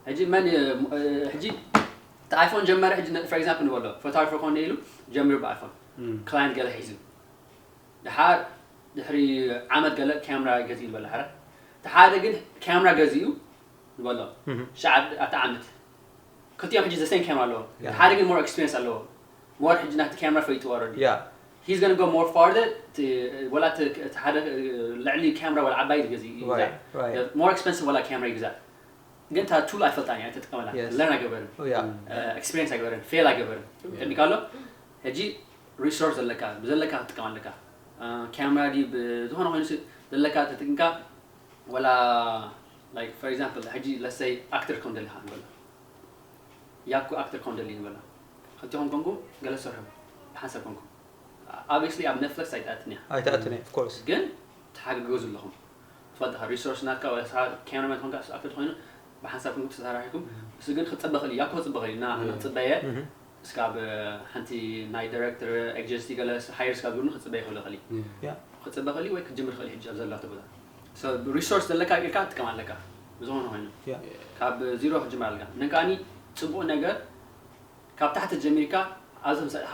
ሕጂ መን ሕጂ እቲ ኣይፎን ጀመረ ሕጂ for example ንበሎ ፎቶግራፈር ክኾን ኢሉ ጀሚሩ ብኣይፎን ክላይንት ገለ ሒዙ ድሓር ድሕሪ ዓመት ገለ ካሜራ ገዚኡ ንበል ሓደ እቲ ሓደ ግን ካሜራ ገዚኡ ንበሎ ሸዓ ኣቲ ዓመት ክልቲኦም ሕጂ ዘሰን ካሜራ ኣለዎ ሓደ ግን more experience ኣለዎ more ሕጂ ናቲ ካሜራ ፈይጥዎ already Yeah. He's gonna go more farther ወላ እቲ ሓደ ልዕሊ ካሜራ ወላ ዓባይ ገዚኡ ይግዛእ Right, right. More expensive ወላ ካሜራ ይግዛእ ግን እታ ቱል ኣይፈልጣን እያ ኣይተጥቀመላ Yes. ለርን ኣይገበርን Oh, yeah. ኤክስፒሪንስ ኣይገበርን ፌል ኣይገበርን ተድካ ኣሎ ሕጂ ሪሶርስ ዘለካ ብዘለካ ክትጥቀም ኣለካ ካሜራ ዲ ብዝኾነ ኮይኑ ሲ- ዘለካ ተጠቅምካ ወላ like for example ሕጂ ለሰይ ኣክተር ከም ደሊካ ንበላ ያኩ ኣክተር ከም ደሊ ንበላ ክልቲኹም ኮንኩም ገለ ሰርሑ ብሓንሳብ ኮንኩም obviously ኣብ ኔትፍሊክስ ኣይትኣትን እያ ኣይትኣትን እያ of course. ግን ትሓግገዙ ኣለኹም ትፈልጥካ ሪሶርስ ናትካ ወላ ስኻ ካሜራማን ትኾንካ ኣክተር ትኾይኑ ብሓንሳብ ኮንኩም ተሰራሒኩም እሱ ግን ክፅበ ክእል ያኮ ክፅበ ክእል ና ክፅበየ እስካብ ሓንቲ ናይ ዳይሬክተር ኤጀንሲ ገለ ሃየር ስካብ ግብርኒ ክፅበየ ክእል ክእል Yeah. ክፅበ ክእል ወይ ክጅምር ክእል ሕጂ ኣብ ዘለካ ቦታ ሪሶርስ ዘለካ ኢልካ ትጥቀም ኣለካ ብዝኾነ ኮይኑ Yeah. ካብ ዚሮ ክጅምር ኣለካ ነንካኒ ፅቡቅ ነገር ካብ ታሕቲ ጀሚርካ ኣብዚ ምሰጥሓ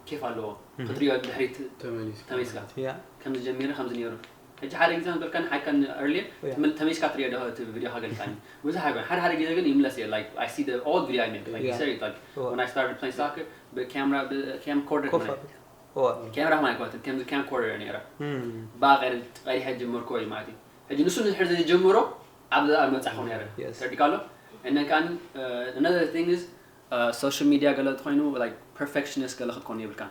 ኬፍ ኣለዎ ክትሪኦ ድሕሪት ተመሊስ ተመሊስካ Yeah. ከምዚ ጀሚረ ከምዚ ነይሩ ሕጂ ሓደ ግዜ ንበልካኒ ሓይካ earlier Yeah. ትምል- ተመሊስካ ትሪኦ ዶ እቲ ቪድዮ ሃገልካኒ ብዙሕ ሃይኮን ሓደ ሓደ ግዜ ግን ይምለስ እየ like I see the old video I make like you Yeah. said it like Oh. when I started playing soccer ብካሜራ ብካምኮርደር ኮፍ ከማይ ኣቢል። Oh. ካሜራ ከማይ ይኮነትን ከምዚ ካምኮርደር ነይራ Mm. ብኣ ቀሪሐ ጀመርኩ ወይ ማለት እዩ ሕጂ ንሱ ንድሕር ዘይጀምሮ ኣብ ኣብ መጻኹ ነይረ Yes. ተረዲካ ኣሎ እነ ከኣ another thing is social media ገለ እንተኮይኑ like perfectionist ገለ ክትኮን የብልካ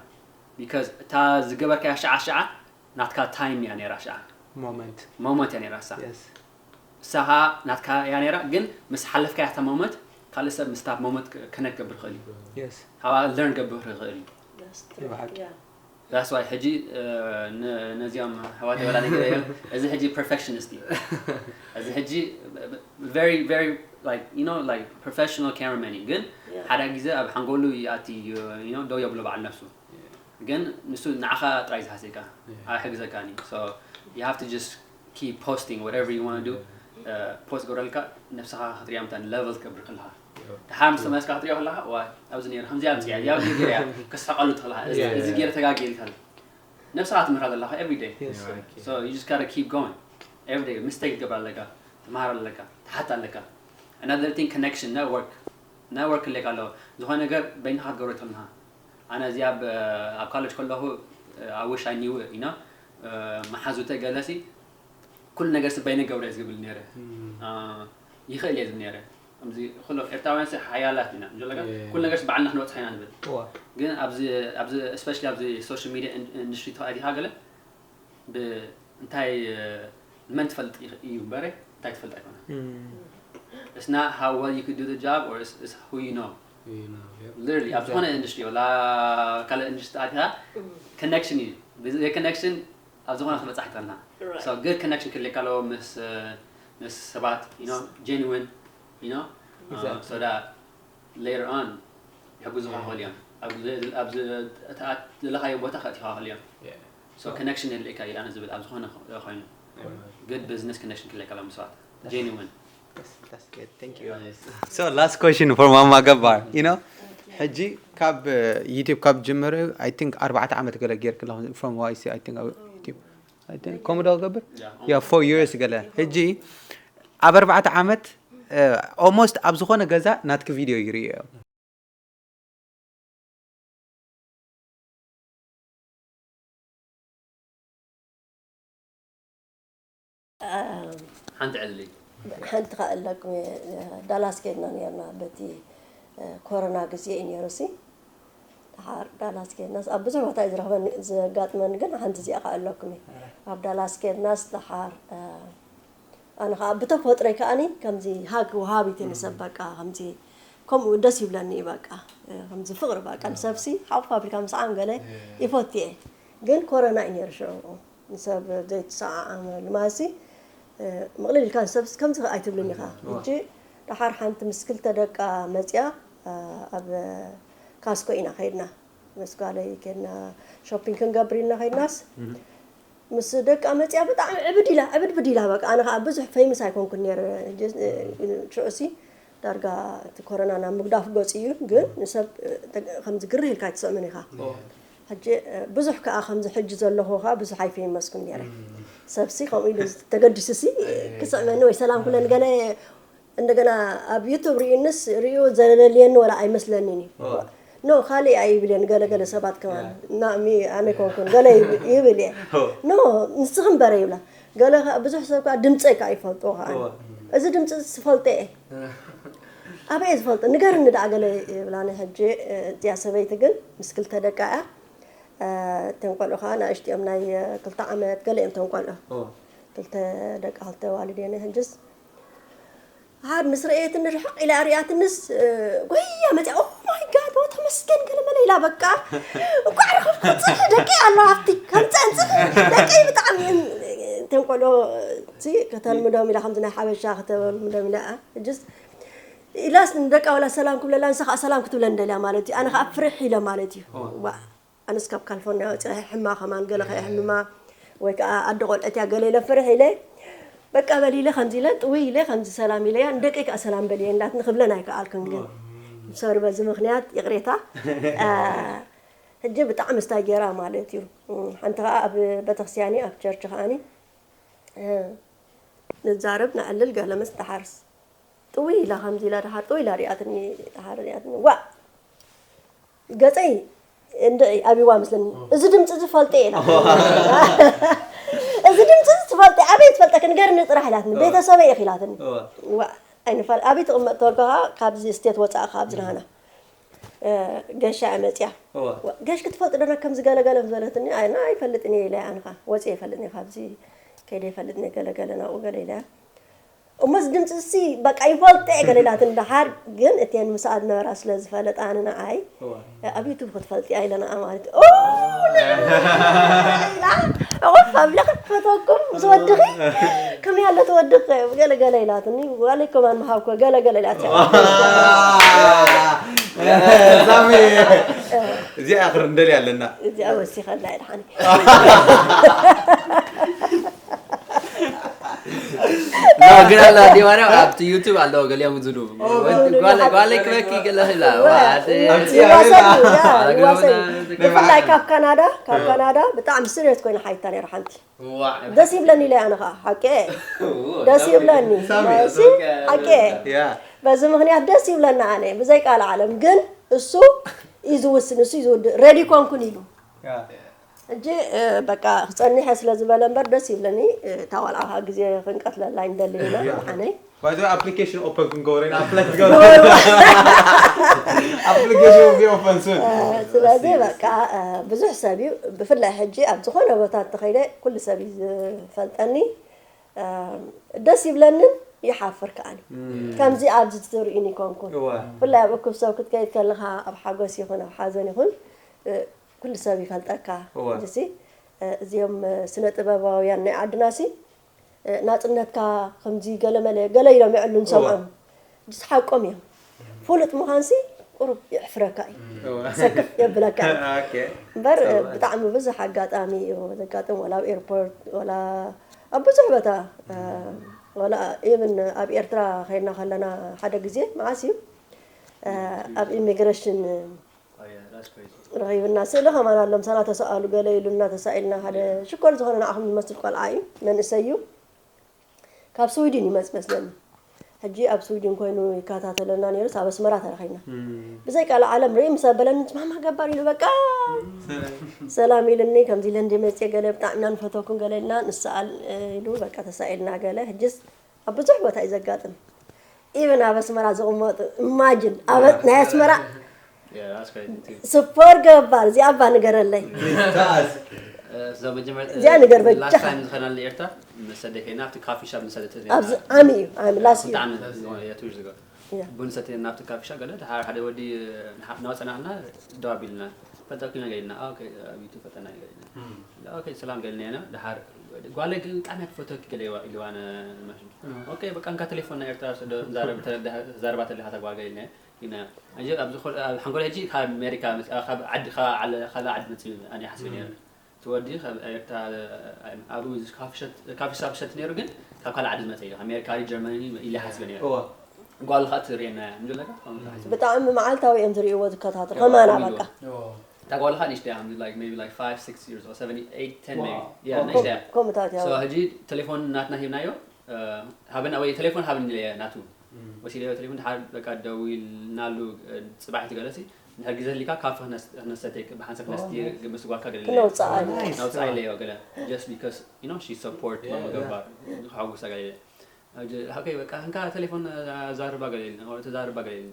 because እታ ዝገበርካያ ሸዓ ሸዓ ናትካ ታይም እያ ነይራ ሸዓ Moment. ሞመንት እያ ነይራ ሳ Yes. ሳኻ ናትካ እያ ነይራ ግን ምስ ሓለፍካያ እታ ሞመንት ካልእ ሰብ ምስታ ሞመንት ከነክገብር ይኽእል እዩ Yes. ካባኣ ለርን ገብር ይኽእል እዩ That's true. ብሓቂ። Yeah. That's why ሕጂ እ፣ ን- ነዚኦም ኣሕዋት ወላ ነገር እዮም እዚ ሕጂ perfectionist እዩ እዚ ሕጂ very very like you know like professional cameraman እዩ ግን Yeah. ሓደ ግዜ ኣብ ሓንጎሉ ይኣቲ you know ደው የብሎ በዓል ነፍሱ ግን ንሱ ንዓኻ ጥራይ ዝሓሰካ ኣይሕግዘካን እዩ so you have to just keep posting whatever you want to do ፖስት ገብረልካ፣ ነብስኻ ክትሪኣ ምታ ሌቨል ትገብር ከለኻ፣ ድሓር ምስ ተመለስካ ክትሪኦ ከለኻ፣ ዋ፣ ኣብዚ ነይረ፣ ከምዚኣ ኣምፅያ እዚኣ፣ ኣብዚ ገይረ እያ፣ ከስሕቐሉ ትኽእልኻ፣ እዚ ገይረ ተጋጊ ኢልካ፣ ነብስኻ ትምህራ ዘለኻ every day. So you just gotta keep going. Every day mistake ትገብር ኣለካ፣ ትምሃር ኣለካ፣ ትሓት ኣለካ። Another thing, connection, network. Network ክልካ ኣለዎ። ዝኾነ ነገር በይንኻ ክትገብሮ ይትኽእልኻ። ኣነ እዚኣ ኣብ ኮሌጅ ከለኹ፣ I wish I knew it, you know? መሓዙተ ገለሲ ኩሉ ነገር ስበይነ ገብረ ዝብል ነይረ። ይኽእል እየ ዝብል ነይረ። ከምዚ ኩሉ ኤርትራውያን ሲ ሓያላት ኢና ንጀለጋ፣ ኩሉ ነገር በዓልና ክንበፅሕ ኢና ንብል። ግን ኣብዚ ኣብዚ especially ኣብዚ social media industry ተዋዲኻ ገለ እንታይ መን ትፈልጥ እዩ እምበረ እንታይ ትፈልጥ ኣይኮነ። It's not how well you could do the job, or it's, it's who you know. Literally ኣብ ዝኾነ industry ወላ ካልእ industry ኣቲኻ፣ connection እዩ። ብዘይ connection ኣብ ዝኾነ ክትበፅሕ ኣይትኽእልና። So good connection ክልካ ኣለዎ ምስ ምስ ሰባት, you know, genuine, you know, so that later on ይሕግዙኻ ይኽእሉ እዮም። ኣብ ዘለኻዮ ቦታ ከእትኻ ይኽእሉ እዮም። So connection የድልየካ እዩ። ኣነ ዝብል ኣብ ዝኾነ ኮይኑ good business connection ክልካ ኣለዎ ምስ ሰባት, genuine. So last question for ማማ ገባር, you know, ሕጂ ካብ YouTube ካብ ጀመረ I think ኣርባዕተ ዓመት ገለ ጌርክ ኣለኹ, from what I see, I think ኣብ YouTube ከምኡ ዶ ገብር? Yeah, four years ገለ። ሕጂ ኣብ ኣርባዕተ ዓመት almost ኣብ ዝኾነ ገዛ ናትኪ ቪድዮ ይርእዮ እዮም። ሓንቲ ዕሊ ሓንቲ ከኣ ኣለኩም፣ ዳላስ ኬድና ነርና በቲ ኮሮና ግዜ እዩ ነይሩ ሲ። ደሓር ዳላስ ኬድናስ ኣብ ብዙሕ ቦታ እዩ ዝረኽበኒ ዘጋጥመኒ፣ ግን ሓንቲ እዚኣ ከኣ ኣለኩም እየ። ኣብ ዳላስ ኬድናስ ደሓር ኣነ ከዓ ብተፈጥሮይ ከዓኒ ከምዚ ሃግ ወሃቢት እየ ንሰብ፣ በቃ ከምዚ ከምኡ ደስ ይብለኒ እዩ። በቃ ከምዚ ፍቕሪ በቃ ንሰብሲ ሓቁፍ ኣቢልካ ምስዓም ገለ ይፈቱ እየ። ግን ኮረና እዩ ነይሩ ሽዑ፣ ንሰብ ዘይትሰዓዓመሉ ማለትሲ ምቕልል ኢልካ ንሰብሲ ከምዚ ኣይትብልን ኢኻ። ሕጂ ደሓር ሓንቲ ምስ ክልተ ደቃ መፅያ ኣብ ካስኮ ኢና ከይድና፣ ምስ ጓለይ ከይድና ሾፒንግ ክንገብር ኢልና ከይድናስ ምስ ደቃ መፅያ ብጣዕሚ ዕብድ ኢላ ዕብድብድ ኢላ። በቃ ኣነ ከዓ ብዙሕ ፈይምስ ኣይኮንኩን ነይረ ሽዑሲ፣ ዳርጋ እቲ ኮረና ናብ ምግዳፍ ገፂ እዩ። ግን ንሰብ ከምዚ ግርህ ኢልካ ኣይትስዕምን ኢኻ። ሕጂ ብዙሕ ከዓ ከምዚ ሕጂ ዘለኹ ከዓ ብዙሕ ኣይፈይመስኩን ነይረ። ሰብሲ ከምኡ ኢሉ ተገዲሱሲ ክስዕመኒ ወይ ሰላም ክብለኒ ገለ እንደገና ኣብ ዩቱብ ርእዩንስ ርእዩ ዘለልየኒ ወላ ኣይመስለንን እዩ። ኖ ካልእ እያ ይብል እየ ንገለገለ ሰባት ከማን ናእሚ ኣነ ኮንኩን ገለ ይብል እየ። ኖ ንስኺ እምበረ ይብላ። ገለ ብዙሕ ሰብ ከዓ ድምፀይ ከዓ ይፈልጦ ከዓ እዚ ድምፂ ዝፈልጦ እየ። ኣበይ እየ ዝፈልጦ ንገርኒ ደኣ ገለ ይብላኒ። ሕጂ እዚኣ ሰበይቲ ግን ምስ ክልተ ደቃ እያ። እተን ቆልዑ ከዓ ናእሽቲ እዮም ናይ ክልተ ዓመት ገለ እዮም እተን ቆልዑ። ክልተ ደቂ ክልተ ዋልድ እየን ሕጅስ። ሃር ምስ ረእየትኒ ርሕቕ ኢላ ርያትንስ ጎያ መፅያ ኦ ማይ ጋድ ኦ ተመስገን ገለ መለ ኢላ በቃ እንኳዕ ረኸብኩ ፅንሕ ደቂ ኣሎ ኣብቲ ከም ፀንፅን ደቂ ብጣዕሚ እዮም እተን ቆልዑ ሲ ከተልምዶም ኢላ ከምዚ ናይ ሓበሻ ከተልምዶም ኢላ ሕጅስ ኢላስ ንደቃ ወላ ሰላም ክብለላ ንሳ ከዓ ሰላም ክትብለ እንደልያ ማለት እዩ ኣነ ከዓ ፍርሕ ኢለ ማለት እዩ ዋ ኣነስ ካብ ካሊፎርኒያ ወፂኣ ሕማ ከማን ገለ ከየሕምማ ወይ ከዓ ኣደ ቆልዐት እያ ገለ ኢለ ፍርሕ ኢለ በቃ በል ኢለ ከምዚ ኢለ ጥውይ ኢለ ከምዚ ሰላም ኢለያ ንደቀይ ከዓ ሰላም በልየ እንዳትኒ ክብለን ኣይከኣልክን ግን ሶሪ በዚ ምክንያት ይቕሬታ ሕጂ ብጣዕሚ ስታይ ገይራ ማለት እዩ ሓንቲ ከዓ ኣብ ቤተክርስትያኒ ኣብ ቸርች ከዓኒ ንዛረብ ንዕልል ገለ ምስ ተሓርስ ጥውይ ኢላ ከምዚ ኢላ ደሓር ጥውይ ኢላ ሪኣትኒ ደሓር ሪኣትኒ ዋእ ገፀይ እንድዒ ኣብይዋ መስለኒ እዚ ድምፂ እዚ ፈልጠ እየ ኢላ እዚ ድምፂ እዚ ትፈልጠ ኣበይ ትፈልጠ ክንገርኒ ጥራሕ ኢላትኒ ቤተሰበይ ኢኺ ኢላትኒ ዋእ ኣይንፋል ኣበይ ትቕመጥ ተበልኩ ከዓ ካብዚ ስቴት ወፃእ ካብ ዝናሃና ገሻ እያ መፅያ ገሽ ክትፈልጥ ደና ከምዚ ገለገለ ምስ በለትኒ ኣና ኣይፈልጥን እየ ኢለ ኣንኻ ወፂ ይፈልጥኒ ካብዚ ከይደ ይፈልጥኒ ገለገለ ናብኡ ገለ ኢለ እሞስ ድምፂ ሲ በቃ ይፈልጠ እየ ገለ ኢላትኒ ደሓር ግን እተን ምስኣ ዝነበራ ስለ ዝፈለጣኒ ንዓይ ኣብ ዩቱብ ክትፈልጥያ ኢለና ማለት እዩ ዕቑፍ ኣብለ ክትፈተኩም ምስ ወድኺ ከመይ ኣሎ ተወድኽ ገለ ገለ ኢላትኒ ዋለይ ከማን ምሃብኮ ገለ ገለ ኢላት ሳሚ እዚኣ ክር እንደልያ ኣለና እዚኣ ወሲኸላ ኢልሓኒ ኖ፣ ግን ኣሎ፣ ዲ ማርያም ኣብቲ ዩቱብ ኣሎ፣ ገሊኦም ዝብሉ። ኦ፣ ጓል-፣ ጓል-፣ ጓለይ ክበኪ ገለ ኢላ። ዋ፣ ኣደ። ኣብቲ ይዋሰዱ፣ ኣበላ። ያ፣ ኣገ-፣ ይዋሰዱ። ኣገ-፣ ብፍላይ ካብ ካናዳ፣ ካብ ካናዳ ብጣዕሚ ስሬት ኮይነ ሓይታ ነይራ ሓንቲ። ዋ። ደስ ይብለኒ ኢለ ኣነ ኸዓ፣ ሓቂ። ኦ፣ ደስ ደስ ይብለኒ። ሳሚ፣ ማለትሲ፣ ኦኬ። ሓቂ። ያ። በዚ ምኽንያት ደስ ይብለና ኣነ፣ ብዘይ ቃል ዓለም። ግን እሱ እዩ ዝውስን፣ እሱ እዩ ዝውድእ። ሬዲ ኮንኩን ኢሉ። ያ። ሕጂ፣ እ፣ በቃ ክጸኒሐ ስለ ዝበለ እምበር ደስ ይብለኒ። እ፣ እታ ቆልዓ ከዓ ግዜ ክንቀትለላ ኣይንደልን ኢና፣ ያ። ብሓነይ። ባይ ዘ ወይ ኣፕሊኬሽን ኦፐን ክንገብሮ ኢና፣ ኣፕላይ ክትገብሮ። ኣፕሊኬሽን will be open soon። እ፣ ስለዚ በቃ፣ እ፣ ብዙሕ ሰብ እዩ፣ ብፍላይ ሕጂ ኣብ ዝኾነ ቦታ እንተኸይደ ኩሉ ሰብ እዩ ዝፈልጠኒ። እ፣ ደስ ይብለንን ይሓፍር ከኣኒ። እም። ከምዚ ኣብዚ ትርእዩኒ ይኮንኩን። እወ። ብፍላይ ኣብ እኩብ ሰብ ክትከይድ ከለኻ፣ ኣብ ሓጎስ ይኹን ኣብ ሓዘን ይኹን፣ እ፣ ኩሉ ሰብ ይፈልጠካ። እወ። ሕጂሲ፣ እ፣ እዚኦም፣ እ፣ ስነ ጥበባውያን ናይ ዓድናሲ፣ እ፣ ናጽነትካ ከምዚ ገለ መለ፣ ገለ ኢሎም የዕሉ እወ። ንሰምዖም። ሕጂስ ሓቆም እዮም። ፍሉጥ ምዃንሲ ቁሩብ የሕፍረካ እዩ። እወ። ሰክፍ የብለካ እዩ። ኦኬ። እምበር፣ እ፣ እወ። ብጣዕሚ ብዙሕ ኣጋጣሚ እዩ ዘጋጥም፣ ወላ ኣብ ኤርፖርት፣ ወላ ኣብ ብዙሕ ቦታ፣ እ፣ ወላ ኢቭን ኣብ ኤርትራ ኸይድና ከለና ሓደ ግዜ፣ መዓስ እዩ? እ፣ ኣብ ኢሚግሬሽን Oh, yeah, that's crazy. ረኺብና። ስእሊ ከማን ኣሎ፣ ምሳና ተሰኣሉ ገለ ኢሉና፣ ተሳኢልና። ሓደ ሽኮር ዝኾነ ንዓኹም ዝመስል ቆልዓ እዩ፣ መንእሰይ እዩ። ካብ ስዊድን ይመጽእ መስለኒ። ሕጂ ኣብ ስዊድን ኮይኑ ይከታተለና ነይሩ፣ ኣብ ኣስመራ ተረኺብና። እም። ብዘይ ቃል ዓለም ርኢ ምስ ኣበለኒ፣ "ማማ ገባር" ኢሉ በቃ ሰላም። ሰላም ኢሉኒ፣ ከምዚ ኢለ እንደ መጽየ ገለ ብጣዕሚ ኢና ንፈተኩም ገለ ኢልና፣ ንሰኣል፣ እ፣ ኢሉ በቃ ተሳኢልና ገለ። ሕጂስ ኣብ ብዙሕ ቦታ እዩ ዘጋጥም። ኢቨን ኣብ ኣስመራ ዝቕመጡ፣ ኢማጅን፣ ኣብ ናይ ኣስመራ Yeah, that's crazy too. ስፖር ገባር፣ እዚኣ እባ ንገረለይ። እዚኣ ንገር በጃኻ። ላስት ታይም ዝኸናሉ ኤርትራ፣ ምስ ኣደይ ከይና ኣብቲ ካፊ ሻፕ ንሰተት ነርና። ኣብዚ ዓሚ እዩ፣ ዓሚ፣ ላስት እዩ። ብጣዕሚ፣ yeah, two years ago. Yeah. ቡን ሰቲና ኣብቲ ካፊ ሻፕ ገለ፣ ድሓር ሓደ ወዲ፣ ንሓ-፣ እናወጸና ከለና ደው ኣቢልና። ፈጠርኩ ኢና ገለ ኢልና፣ ኦኬ፣ ኣብ ዩቱብ ፈጠና ገለ ኢልና። እም። ኦኬ፣ ሰላም ገለ ኢልና። ድሓር፣ ጓለይ ግን ብጣዕሚ እያ ትፈትወኪ ገለ ኢልዋ-፣ ኢልዋ ነ-፣ ማሽን። እም። ኦኬ፣ በቃ፣ እንካ ቴሌፎን ናይ ኤርትራ፣ ዶ-፣ ዛረብ-፣ ተዛረባ ተለኻ እታ ጓል ገለ ኢልና። ኢና፣ ሕጂ ኣብ ዝኾ-፣ ኣብ ሓንጎል ሕጂ ካብ ኣሜሪካ መጽ-፣ ካብ ዓዲ፣ ካብ ዓለ-፣ ካልእ ዓዲ መጽዩ ኣነ ሓሲበ ነይረ። እም። እቲ ወዲ ካብ ኤርትራ፣ ኣብ፣ ኣብ ካፊ ሸት-፣ ካፊ ሻፕ ሸት ነይሩ፣ ግን ካብ ካልእ ዓዲ ዝመጸ እዩ። ኣሜሪካ ድዩ ጀርመኒ ኢለ ሓሲበ ነይረ። እወ። ጓል ኸኣ ትርእየና እያ፣ ምንድን ነጋ? እም። ብጣዕሚ መዓልታዊ እዮም ዝርእይዎ ዝከታተሉ። እወ፣ ከማና ከምኡ እዩ። በቃ። እወ። እታ ጓል ኸኣ ንእሽተይ እያ፣ like, maybe, like, five, six years or seven, eight, ten maybe። ዋው። Yeah፣ ኦኬ። ንእሽተይ እያ። ከምኡታት እዮም። So፣ ሕጂ ቴሌፎን ናትና ሂብናዮ፣ እ፣ ሃበና ወይ ቴሌፎን ሃበኒ ኢለ ናቱ። እም። ወሲደዮ ቴሌፎን፣ ድሓር በቃ ደዊልናሉ፣ እ፣ ጽባሕ ትገለሲ፣ እንድሕር ግዜ ህሊካ ካፈ ክነስ-፣ ክነሰተይ፣ ብሓንሳብ ክነስቲ፣ ኦ። ምስ ጓልካ ገለ ኢለ። ክነውጽኣ ኢለ። ናይስ። ናውጽኣ ኢለዮ ገለ። Just because, you know, she support Yeah, ማማ yeah። ገባር፣ ክሓጉሳ ገለ ኢለ። ኣጀ-፣ ሃከይ በቃ፣ እንካ ቴሌፎን፣ እ፣ ዛርባ ገለ ኢለ፣ ኦ፣ ተዛርባ ገለ ኢለ።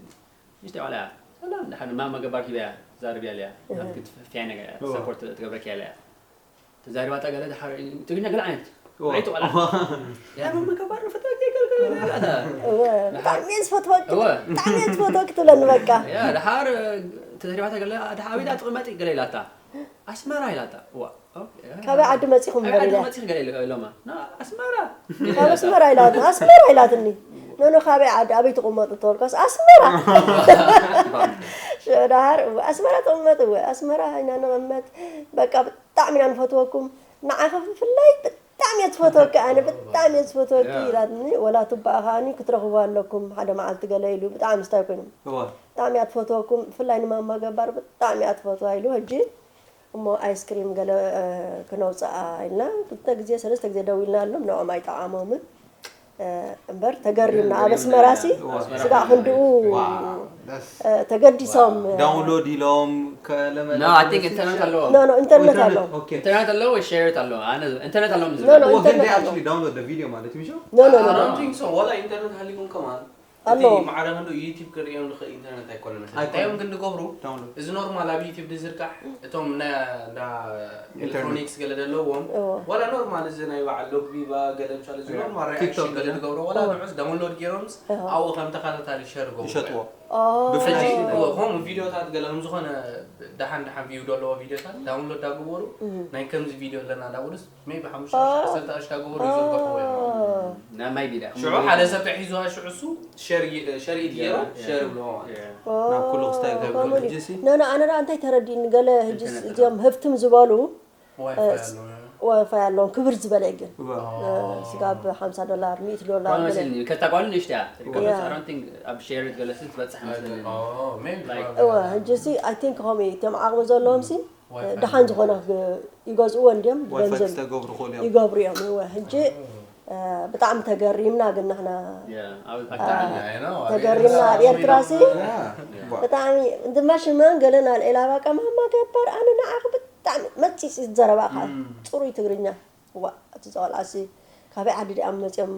ንእሽተይ ቆልዓ እያ። ሰላም፣ ድሓር ማማ ገባር ሂበያ፣ ዛርብያ ኢለያ። እህ። ናትኪ ትፍ-፣ ፍያይ ነገር እያ፣ እዋ። ሰፖርት ትገብረኪ እያ ኢለያ። ተዛሪባታ ገለ ድሓር ትግርኛ ገለ ዓይነት እዋ። ውዕይቲ ቆልዓ። እዋ። ያ መመከባር ንፈትወኪ ገለ ገለ ገለ ኣታ። እወ፣ ብጣዕሚ እየ ዝፈትወኪ፣ እወ። ብጣዕሚ እየ ዝፈትወኪ ትብለኒ በቃ። ያ ድሓር ተዛሪባታ ገለ ድሓር ኣበይ ደኣ ትቕመጢ ገለ ኢላታ። ኣስመራ ኢላታ። እዋ። ኦኬ። ካበይ ዓዲ መጺኹም ኣበይ ገለ ዓዲ ኢላ። መጺኺ ገለ ኢሎ-፣ ኢሎማ። ና ኣስመራ። ካብ ኣስመራ ኢላትኒ። ኣስመራ ኢላትኒ። ኖ፣ ኖ፣ ካበይ ዓዲ፣ ኣበይ ትቕመጡ ተበልኳስ ኣስመራ። ሽዑ ደሓር፣ እወ፣ ኣስመራ ትቕመጥ፣ እወ፣ ኣስመራ ኢና ንቕመጥ። በቃ ብጣዕሚ ኢና ንፈትወኩም። ንዓኺ ብፍላይ ብጣዕሚ እየ ዝፈትወኪ፣ ኣነ ብጣዕሚ እየ ዝፈትወኪ ያ። ኢላትኒ። ወላ ቱባኣ ከኣኒ ክትረኽቡ ኣለኩም ሓደ መዓልቲ ገለ ኢሉ ብጣዕሚ ስታይ ኮይኑ። እወ። ብጣዕሚ እያ ትፈትወኩም፣ ብፍላይ ንማማ ገባር ብጣዕሚ እያ ትፈትዋ ኢሉ። ሕጂ እሞ ኣይስክሪም ገለ፣ እ፣ ክነውፅኣ ኢልና ክልተ ግዜ ሰለስተ ግዜ ደዊልናሎም፣ ንዕኦም ኣይጠዓሞምን። እ፣ እምበር ተገሪምና። ኣብ ኣስመራ ሲ እዋ። ስጋዕ ክንድኡ፣ ዋው፣ ደስ። እ፣ ተገዲሶም፣ እ፣ ዳውንሎድ ኢሎም ከለመለ No, I think ኢንተርነት ኣለዎ። No, no፣ ኢንተርነት ኣሎ። ኦኬ። ኢንተርነት ኣለዎ ወይ ሼር ኣለዎ? ኣነ ኢንተርነት ኣለዎም No, no፣ ዝብሉ። Well, can they ኢንተርነት ኣለዎ። Actually download the video ማለት እዩ? No, no, no, I no። Don't think so። ዋላ ኢንተርነት ሃሊኩም ከማን፣ ኣሎ። እቲ ማዕረ ክንዱ ዩቲብ ክርእዮም ዝኽእል ኢንተርነት ኣይኮነን መሰለኝ። ኣይኮነን። እንታይ እዮም ግን ዝገብሩ? ዳውንሎድ። እዚ ኖርማል ኣብ ዩቲብ ዝዝርጋሕ፣ እቶም ናይ፣ እንዳ ኢንተርኔት። ኤሌክትሮኒክስ ገለ ዘለዎም፣ እዎ። ዋላ ኖርማል እዚ ናይ በዓል ሎግ ቪቫ ገለ ምሳሌ፣ እዚ እዎ። ኖርማል ሪያክሽን ቲክቶክ ገለ ገለ። ዝገብሩ፣ ዋላ እዎ። ንዑስ ዳውንሎድ ገይሮምስ፣ እዎ። ኣብኡ ከም ተኸታታሊ ሸር ገብሩ። ይሸጥዎ። ኦ። ብፍላይ ሕጂ፣ እዎ፣ ከምኡ ቪዲዮታት ገለ ከም ዝኾነ ደሓን ደሓን ቪው ዘለዎ ቪዲዮታት ዳውንሎድ ዳግበሩ፣ እህ። ናይ ከምዚ ቪዲዮ ኣለና ዳውሉስ፣ ሜቢ ሓሙሽተ ኦ። ሽሕ፣ ዓሰርተ ሽሕ ዳግበሩ ይዝርግሕዎ እዮም። ኦ። ናይ ማይ ቢዳ። ሽዑ ሓደ ሰብ ተሒዙዋ፣ ሽዑ እሱ ሸር ይ-፣ ሸር ኢት ገይሩ፣ ያ፣ ያ። ሸር ይብልዎ ማለት እዩ። ያ። ኦ፣ ናብ ኩሉ ክስታይ እንታይ ከምኡ ብሎ ድዩ? ሕጂ ሲ? ኖ፣ ኖ፣ ኣነ ደኣ እንታይ ተረዲእኒ፣ ገለ ሕጂ ኢንተርነት እዚኦም ኣለዎ። ህፍትም ዝበሉ፣ ዋይፋይ እ፣ ኣለዎ። ዋይፋይ ኣለዎም ክብር ዝበለ ግን Wow. ስጋብ ሓምሳ ዶላር ሚእቲ ዶላር ኳን ገለ መስልኒ ከታ ጓል ንእሽትያ Yeah. ኣብ ሼር ገለስ ትበፅሕ መስልኒ Oh, maybe. Like- Right. እወ ሕጂ ሲ ኣይ ቲንክ ከምኡ እዩ እቶም ዓቕሚ ዘለዎም ሲ Wi-Fi. ደሓን ዝኾነ ክግ- ይገዝእዎ እንዲዮም ዋይፋይ ገንዘብ ክተገብሩ ክእሉ እዮም ይገብሩ እዮም እወ ሕጂ እ፣ ብጣዕሚ ተገሪምና ግን ንሕና Yeah, I was- I know. I mean, ተገሪምና it's- ኣብ ኤርትራ ሲ Yeah. ብጣዕሚ እንድማሽመን ገለና ኤላባ ቀማማ ገበር ኣነ ንዓኽ ብጣዕሚ መፂፅ ዘረባኻ ፅሩይ ትግርኛ ዋ እቲ ቆልዓሲ ካበይ ዓዲ ዲኣም መፅኦም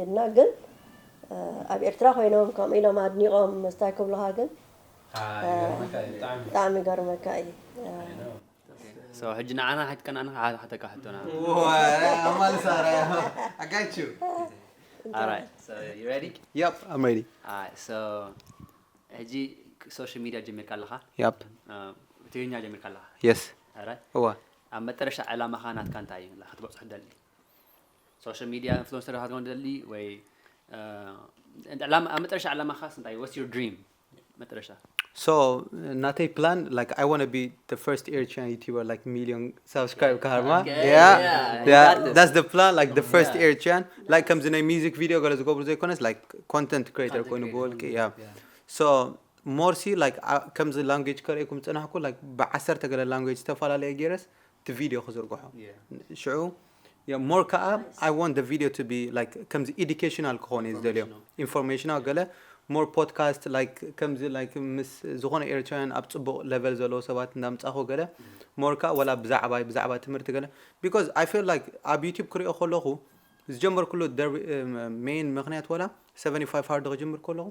ኢልና ግን ኣብ ኤርትራ ኮይኖም ከምኡ ኢሎም ኣድኒቖም መስታይ ክብሉኻ ግን Ah, ይገርመካ እዩ፣ ብጣዕሚ። ብጣዕሚ ይገርመካ እዩ I know. So ሕጂ ንዓና ሓትከና ንካ ሓተካ ሕቶና What? I'm all sorry. I got you. Alright, so you ready? Yep, I'm ready. Alright, so ሕጂ social media ጀሚርካ ኣለኻ Yep. Uh, ትግርኛ ጀሚርካ ኣለኻ Yes. Alright? እዋ ኣብ መጠረሻ ዕላማኻ ናትካ እንታይ እዩ ክትበፅሑ ደሊ social media influencer ክትኮን ደሊ ወይ uh, ዕላማ- ኣብ መጠረሻ ዕላማኻስ እንታይ what's your dream መጠረሻ So ናተይ plan like I want to be the first Eritrean YouTuber like million subscribe ክሃርማ Okay, yeah yeah, you yeah got this. That's the plan like the first Yeah. Eritrean like ከምዚ ናይ music video ገለ ዝገብሩ ዘይኮነስ like content creator Content ኮይኑ creator. ብወልቂ yeah so more ሲ like ከምዚ language ከርእየኩም ዝፅናሕኩ like ብዓሰርተ ገለ language ዝተፈላለየ ገይረስ እቲ video ክዝርግሖ Yeah. ሽዑ more ከዓ I want the video to be like ከምዚ educational ክኾን እዩ ዝደልዮ Informational. Informational ገለ more podcast like ከምዚ like ምስ ዝኾነ Eritrean ኣብ ፅቡቕ level ዘለዎ ሰባት እንዳምፃኹ ገለ more ከዓ ወላ ብዛዕባይ ብዛዕባ ትምህርቲ ገለ because I feel like ኣብ YouTube ክሪኦ ከለኹ ዝጀመርኩሉ main ምክንያት ወላ seventy five hard ክጅምር ከለኹ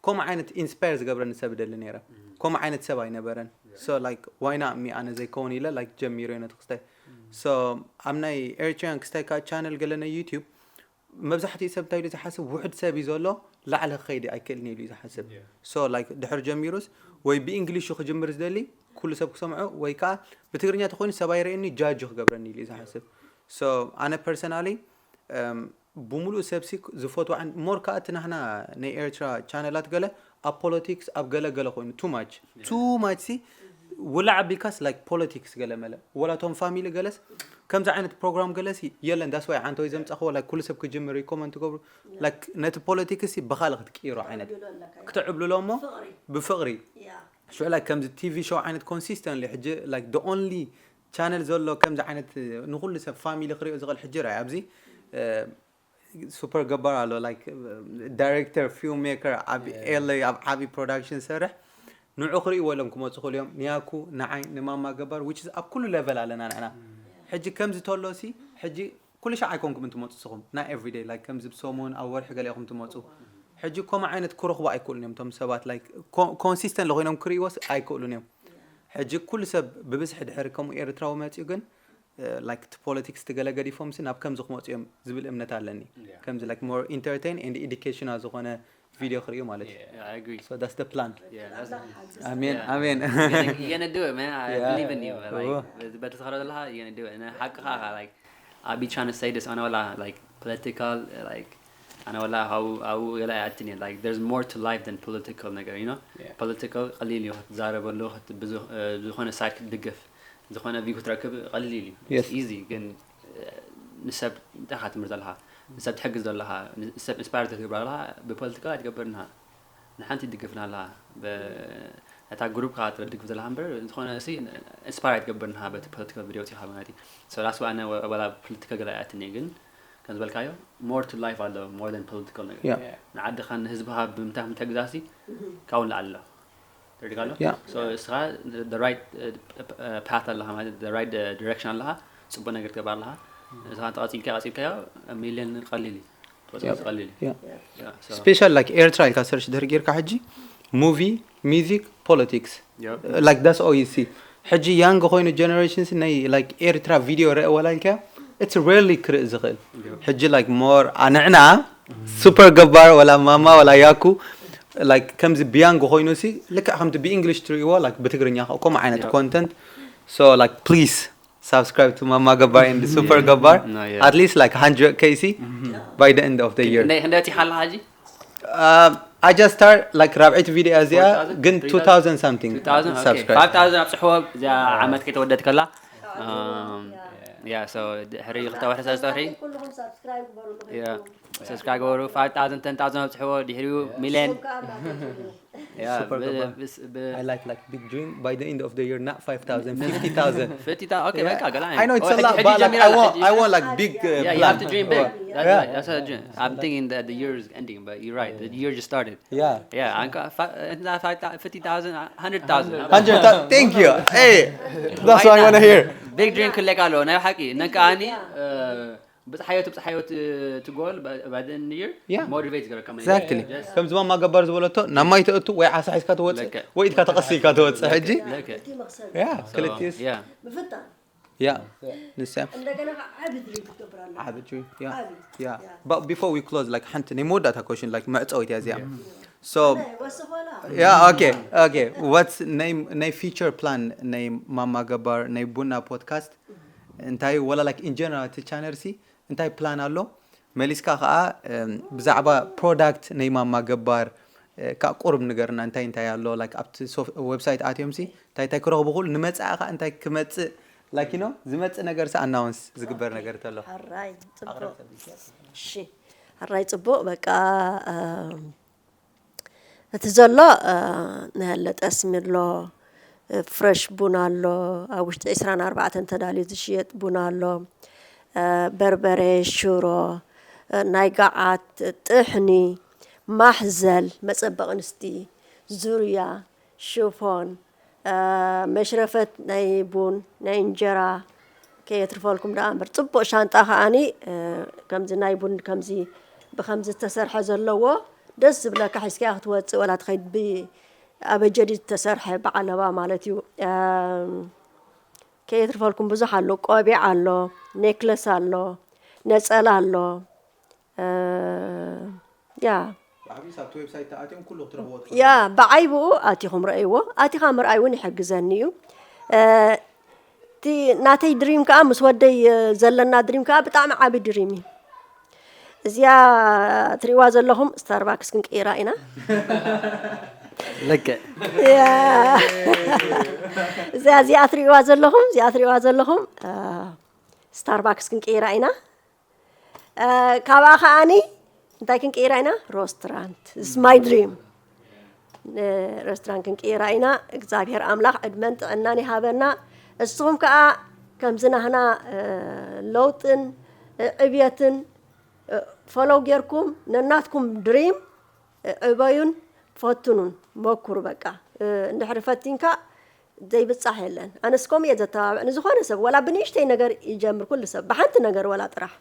ከምኡ ዓይነት inspire ዝገብረኒ ሰብ ደሊ ነይረ ከምኡ ዓይነት ሰብ ኣይነበረን so like why not me ኣነ ዘይከውን ኢለ like ጀሚረ ነቲ ክስታይ so ኣብ ናይ Eritrean ክስታይ ከዓ channel ገለ ናይ YouTube መብዛሕትኡ ሰብ እንታይ ኢሉ ዝሓስብ ውሕድ ሰብ እዩ ዘሎ ላዕሊ ክኸይድ ኣይክእልን ኢሉ እዩ ዝሓስብ so like ድሕር ጀሚሩስ ወይ ብእንግሊሹ ክጅምር ዝደሊ ኩሉ ሰብ ክሰምዖ ወይ ከዓ ብትግርኛ ተኮይኑ ሰብ ኣይርእየኒ judge ክገብረኒ ኢሉ እዩ ዝሓስብ so ኣነ personally ብምሉእ ሰብሲ ዝፈትዎ more ከዓ እቲ ናህና ናይ ኤርትራ ቻነላት ገለ ኣብ politics ኣብ ገለ ገለ ኮይኑ too much too much ሲ ውላዕ ቢካስ like politics ገለ መለ ወላ ቶም family ገለስ ከምዚ ዓይነት ፕሮግራም ገለሲ የለን that's why ዓንተ ወይ ዘምፃኽዎ like ኩሉ ሰብ ክጅምር recommend ትገብሩ like ነቲ politics ሲ ብካልእ ክትቅይሮ ዓይነት ክትዕብልሎ እሞ ብፍቕሪ ሽዑ like ከምዚ TV show ዓይነት consistently ሕጂ like the only channel ዘሎ ከምዚ ዓይነት ንኩሉ ሰብ family ክሪኦ ዝኽእል ሕጂ ራይ ኣብዚ super ገባር ኣሎ like director film maker ኣብ LA ኣብ ዓቢ production ዝሰርሕ ንዑ ክርእይዎ ኢሎም ክመፁ ክእሉ እዮም ንያኩ ንዓይ ንማማ ገባር which is ኣብ ኩሉ level ኣለና ንዕና ሕጂ ከምዚ ተሎ ሲ ሕጂ ኩሉ ሻዕ ኣይኮንኩም እንትመፁ ስኹም ናይ everyday like ከምዚ ብሰሙን ኣብ ወርሒ ገለ ኢኹም ትመፁ ሕጂ ከምኡ ዓይነት ክረኽቡ ኣይክእሉን እዮም እቶም ሰባት like consistent ኮይኖም ክርእይዎስ ኣይክእሉን እዮም ሕጂ ኩሉ ሰብ ብብዝሒ ድሕሪ ከምኡ ኤርትራዊ መፅኡ ግን like እቲ politics ትገለ ገዲፎም ሲ ናብ ከምዚ ክመፁ እዮም ዝብል እምነት ኣለኒ ከምዚ like more entertain and educational ዝኾነ video ክርእዩ ማለት እዩ Yeah, I agree. So that's the plan Yeah, that's, ኣሜን Yeah. ኣሜን You're gonna, you're gonna do it, man. I Yeah. Believe in you. But Oh. like, በቲ ተኸረለኻ you're gonna do it. And ሓቅኻ like I'll be trying to say this. ኣነ ወላ like political like ኣነ ወላ how how ገለ ኣያትኒ like there's more to life than political ነገር you know Yeah. political ቀሊል እዩ ክትዛረበሉ ብዙ ዝኾነ side ክትድግፍ ዝኾነ view ክትረክብ ቀሊል እዩ Yes. Easy ግን ንሰብ እንታይ ኢኻ ትምህር ዘለኻ ንሰብ ትሕግዝ ዘለኻ ንሰብ inspire ትገብር ኣለኻ ብፖለቲካ ኣይትገብርንሃ ንሓንቲ ትድግፍና ኣለኻ ነታ group ካ ትድግፍ ዘለኻ እምበር ዝኾነ ሲ inspire ኣይትገብርንሃ በቲ political video ፂኻ ማለት እዩ so that's why ኣነ ወላ political ገለ ኣያትኒ ግን ከም ዝበልካዮ more to life ኣሎ more than political ነገር Yeah. ንዓድኻ ንህዝብኻ ብምንታይ ምትሕግዛሲ ካብኡ ንላዕሊ ኣሎ ተረዲካ ኣሎ Yeah. so እስኻ the right path ኣለኻ ማለት the right direction ኣለኻ ፅቡቅ ነገር ትገብር ኣለኻ እስኻ ተቐፂልካ ቀፂልካዮ ሚሊዮን ቀሊል እዩ ትወፅእ ቀሊል እዩ Yeah. Yeah, so- special like ኤርትራ ኢልካ search ድሕር ጌርካ ሕጂ movie music politics Yep. Like that's all you see ሕጂ young ኮይኑ generation ናይ like ኤርትራ video ርአ ወላ ኢልካ it's rarely ክርኢ ዝኽእል ሕጂ like more ኣንዕና super ገባር ወላ ማማ ወላ ያኩ like ከምዚ ብያንግ ኮይኑ ሲ ልክዕ ከምቲ ብ English ትርእይዎ like ብትግርኛ ከምኡ ዓይነት content so like please subscribe to ማማ ገባር and super ገባር No, yeah. At least like hundred K C by the end of the year ክንደይ ክንደይ በፂሓ ኣለኻ ሕጂ Uh, I just start like ራብዐይቲ video እዚኣ Four thousand? ግን Three two thousand something two thousand okay subscribe five thousand ኣብፅሕዎ እዚኣ ዓመት ከይተወደት ከላ um, Yeah, so ድሕሪ ክልተ ወርሒ ሰለስተ ወርሒ ኩልኹም ሳብስክራይብ ግበሩ። Yeah. Subscribe ግበሩ። Five thousand, ten thousand ኣብፅሕዎ። ድሕሪኡ ሚልዮን። Yeah, Super ብ- ገባር። ብስ- ብ- I like like big dream by the end of the year, not five thousand, fifty thousand. Fifty thousand. Okay, በቃ ገላ I know it's a lot, but like, I want I want like big. Uh, Yeah, you plan. have to dream big. That's Yeah. right. That's a dream. I'm thinking that the year is ending, but you're right. The year just started. Yeah. Yeah, I got fi- uh, not five thousand, fifty thousand, uh, hundred thousand. Hundred thousand. Thank you. Hey, that's what I want to hear. Big dream ክለካ ኣለዎ ናይ ሓቂ ነካ ኣኒ ብፅሓዮ ትብፅሓዮ ትጎል ባድን ይር Yeah. ሞቲቬት ገረካ Exactly. ከምዚ ማማ ገባር ዝበለቶ ናብ ማይ ተእቱ ወይ ዓሳ ሒዝካ ትወፅእ ልክዕ። ወይ ኢድካ ተቐሲልካ ትወፅእ ሕጂ። ልክዕ እቲ መክሰብ Yeah, ክልቲስ Yeah. ምፍጣን Yeah. ንሳ እንደገና ከዓ ዓቢ ድሪም ክትገብር ኣለካ። ዓቢ ድሪም። Yeah. ዓቢ Yeah. But before we close, like ሓንቲ ናይ መወዳእታ question, like መዕፀዊት እያ እዚኣ። So ወስኾላ yeah, okay, okay. What's ናይ ናይ future plan ናይ ማማ ገባር ናይ ቡና ፖድካስት እንታይ ወላ like in general እቲ ቻነል ሲ እንታይ ፕላን ኣሎ? መሊስካ ከዓ እም፣ ብዛዕባ ፕሮዳክት ናይ ማማ ገባር እ፣ ካብ ቁሩብ ንገርና እንታይ እንታይ ኣሎ? Like ኣብቲ ሶፍ- ዌብሳይት ኣትዮም ሲ እንታይ እንታይ ክረኽቡ ክእሉ ንመጻኢ ከዓ እንታይ ክመጽእ like you know ዝመጽእ ነገር ሲ ኣናውንስ ዝግበር ነገር ተሎ ሕራይ ጽቡቕ። እሺ ሕራይ ጽቡቕ። በቃ እም፣ እቲ ዘሎ እ፣ ናይ ለጠስሚ ኣሎ፣ እ፣ ፍረሽ ቡን ኣሎ፣ ኣብ ውሽጢ ዕስራን ኣርባዕተን ተዳልዩ ዝሽየጥ ቡን ኣሎ፣ እ፣ በርበረ፣ ሽሮ፣ እ፣ ናይ ገዓት፣ ጥሕኒ፣ ማሕዘል፣ መጸበቒ ኣንስቲ፣ ዙርያ፣ ሽፎን፣ እ፣ መሽረፈት ናይ ቡን፣ ናይ እንጀራ፣ ከየትርፈልኩም ደኣ እምበር። ጽቡቕ ሻንጣ ከኣኒ፣ እ፣ ከምዚ ናይ ቡን ከምዚ ብከምዚ ዝተሰርሐ ዘለዎ ደስ ዝብለካ ሒዝካያ ክትወጽእ፣ ወላ ትኸይድ ብ-፣ ኣበጀዲድ ዝተሰርሐ ብዓለባ ማለት እዩ። እም፣ ከየትርፈልኩም ብዙሕ ኣሎ። ቆቢዕ ኣሎ፣ ኔክለስ ኣሎ፣ ነጸላ ኣሎ። እ፣ ያ ኣብቲ ዌብሳይት ተኣትዮም ኩሉ ክትረኽቦ ያ ብዓይብኡ ኣቲኹም ረእይዎ። ኣቲኻ ምርኣይ እውን ይሕግዘኒ እዩ። እ፣ እቲ ናተይ ድሪም ከዓ ምስ ወደይ እ፣ ዘለና ድሪም ከዓ ብጣዕሚ ዓቢ ድሪም እዩ። እዚኣ ትሪእዋ ዘለኹም ስታርባክስ ክንቅይራ ኢና። ልክዕ ያ። እዚኣ እዚኣ ትሪእዋ ዘለኹም እዚኣ ትሪእዋ ዘለኹም እ፣ ስታርባክስ ክንቅይራ ኢና። እ፣ ካብኣ ከዓኒ እንታይ ክንቅይራ ኢና? ሮስትራንት is my dream። እ፣ ሮስትራንት ክንቅይራ ኢና። እግዚኣብሔር ኣምላኽ ዕድመን ጥዕናን ይሃበና። እስኹም ከዓ ከምዚ ናህና እ፣ ለውጥን እ፣ ዕብየትን እ፣ ፎሎው ጌርኩም ነናትኩም ድሪም እ፣ ዕበዩን ፈትኑን መኩሩ። በቃ እ፣ እንድሕሪ ፈቲንካ ዘይብጻሕ የለን። ኣነስ ከምኡ እየ ዘተባብዕ። ንዝኾነ ሰብ ወላ ብንእሽተይ ነገር ይጀምር ኩሉ ሰብ ብሓንቲ ነገር ወላ ጥራሕ።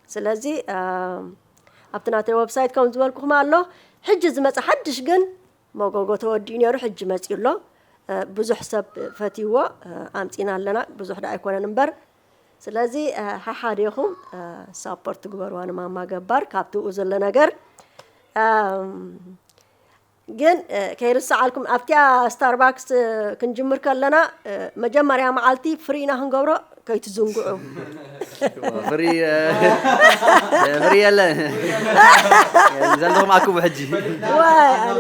ስለዚ ኣብቲ ናተይ ወብሳይት ከም ዝበልኩኹም ኣሎ። ሕጂ ዝመፀ ሓድሽ ግን መጎጎ ተወዲኡ ነይሩ፣ ሕጂ መፂኡ ኣሎ። ብዙሕ ሰብ ፈትይዎ ኣምፂና ኣለና፣ ብዙሕ ዳ ኣይኮነን እምበር። ስለዚ ሓሓደ ኢኹም ሳፖርት ትግበርዋ ንማማ ገባር ካብቲ ብኡ ዘሎ ነገር። ግን ከይርስዓልኩም ኣብቲያ ስታርባክስ ክንጅምር ከለና መጀመርያ መዓልቲ ፍሪ ኢና ክንገብሮ ከይትዝንግዑ። ፍሪ ፍሪ የለ ዘለኹም ኣክቡ ሕጂ። ዋይ ኣነ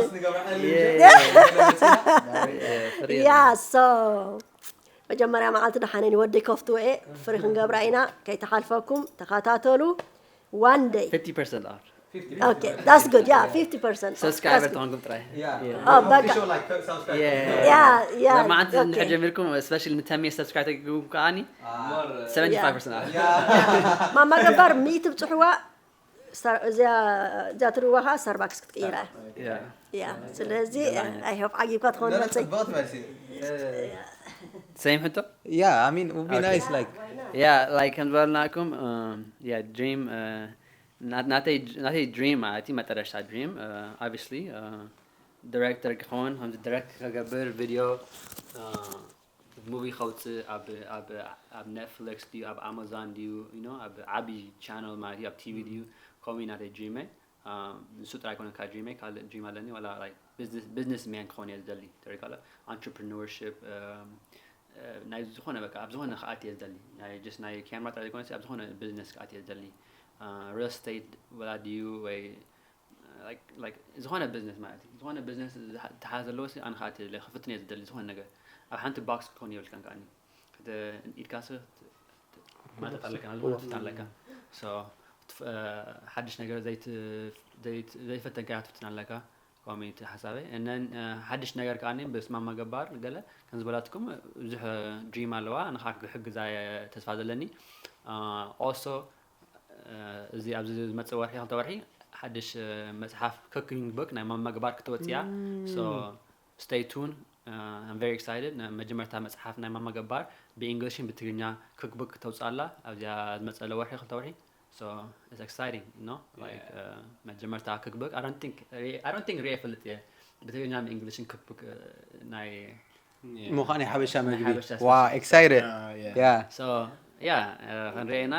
ያ ሶ መጀመርያ መዓልቲ ደሓነኒ ወደይ ከፍትዎ እየ። ፍሪ ክንገብራ ኢና፣ ከይተሓልፈኩም ተኸታተሉ። One day fifty percent off። Okay, that's good. Yeah, fifty percent. ሰብስክራይበር ተኾንኩም ጥራይ። Oh, በቃ Yeah. ያ ያ መዓልቲ okay። እንድሕር ጀሚርኩም ስፔሻሊ ንተሜ ሰብስክራይብ ተገብሩ ከዓኒ seventy five percent off። ማማ ገባር ሚእቲ ብፅሕዋ ስታር- እዚኣ እዚኣ ትርእዋ ከዓ ስታርባክስ ክትቅይራ እያ። Yeah። ያ ስለዚ I hope ዓጊብካ ትኸውን መፅእ። Same ሕቶ? Yeah, I mean, it would be Okay. nice, like, Yeah, like ከም ዝበልናኩም um, yeah, dream uh, ናት- ናተይ ናተይ ድሪም ማለት እዩ መጠረሽታ ድሪም obviously ዲሬክተር ክኸውን ከምዚ ዲሬክት ከገብር ቪድዮ ሙቪ ከውፅእ ኣብ ኣብ ኣብ ኔትፍሊክስ ድዩ ኣብ ኣማዞን ድዩ you know ኣብ ዓብዪ ቻነል ማለት እዩ ኣብ ቲቪ ድዩ ከምኡ እዩ ናተይ ድሪመይ። ንሱ ጥራይ ኮነ ካብ ድሪመይ ካልእ ድሪም ኣለኒ ዋላ ቢዝነስ ማን ክኾን እየ ዝደሊ ተሪካለ። Entrepreneurship ናይ ዝኾነ በቃ ኣብ ዝኾነ ክኣት እየ ዝደሊ ናይ ጀስት ናይ ካሜራ ጥራይ ዘይኮነ ኣብ ዝኾነ ቢዝነስ ክኣት እየ ዝደሊ። ሪል ስቴት ወላ ድዩ ወይ like ዝኾነ ቢዝነስ ማለት እዩ። ዝኾነ ቢዝነስ ተሓ ዘለዎ ኣነ ክኣት እየ ዝደሊ ክፍትን እየ ዝደሊ ዝኾነ ነገር ኣብ ሓንቲ ቦክስ ክኾን የብልካን ከዓኒ ኢድካ ማጠጥ ኣለካ፣ ናብ ዝኾነ ትፍትን ኣለካ። So፣ ትፍ-፣ እ፣ ሓድሽ ነገር ዘይት-፣ ዘይት-፣ ዘይፈተንካዮ ክትፍትን ኣለካ። ከምኡ እዩ እቲ ሓሳበይ። And then፣ እ፣ ሓድሽ ነገር ከኣ ብስማማ ገባር ገለ ከም ዝበላትኩም ብዙሕ ድሪም ኣለዋ። ንኻ ክሕግዛ እየ ተስፋ ዘለኒ። እ፣ also፣ እ፣ እዚ ኣብዚ ዝመጽእ ወርሒ፣ ክልተ ወርሒ፣ ሓድሽ፣ እ፣ መጽሓፍ፣ cooking book ናይ ማማ ገባር ክትወጽእ እያ። So፣ stay tuned. Uh, I'm very excited. ነ-፣ መጀመርታ መጽሓፍ ናይ ማማ ገባር ብእንግሊሽን ብትግርኛ ኩክቡክ ተውፅኣላ ኣብዚኣ ዝመፀለ ወርሒ፣ ክልተ ወርሒ። So it's exciting, you know? Like, uh, መጀመርታ ኩክቡክ፣ I don't think ሪ-፣ I don't think ሪኤ ይፈልጥ እየ ብትግርኛ ብእንግሊሽን ኩክቡክ፣ uh, ናይ ምዃን ናይ ሓበሻ ናይ መግቢ ሓበሻ ዋ special። Excited Uh, yeah. Yeah. So yeah, uh፣ ክንሪኤና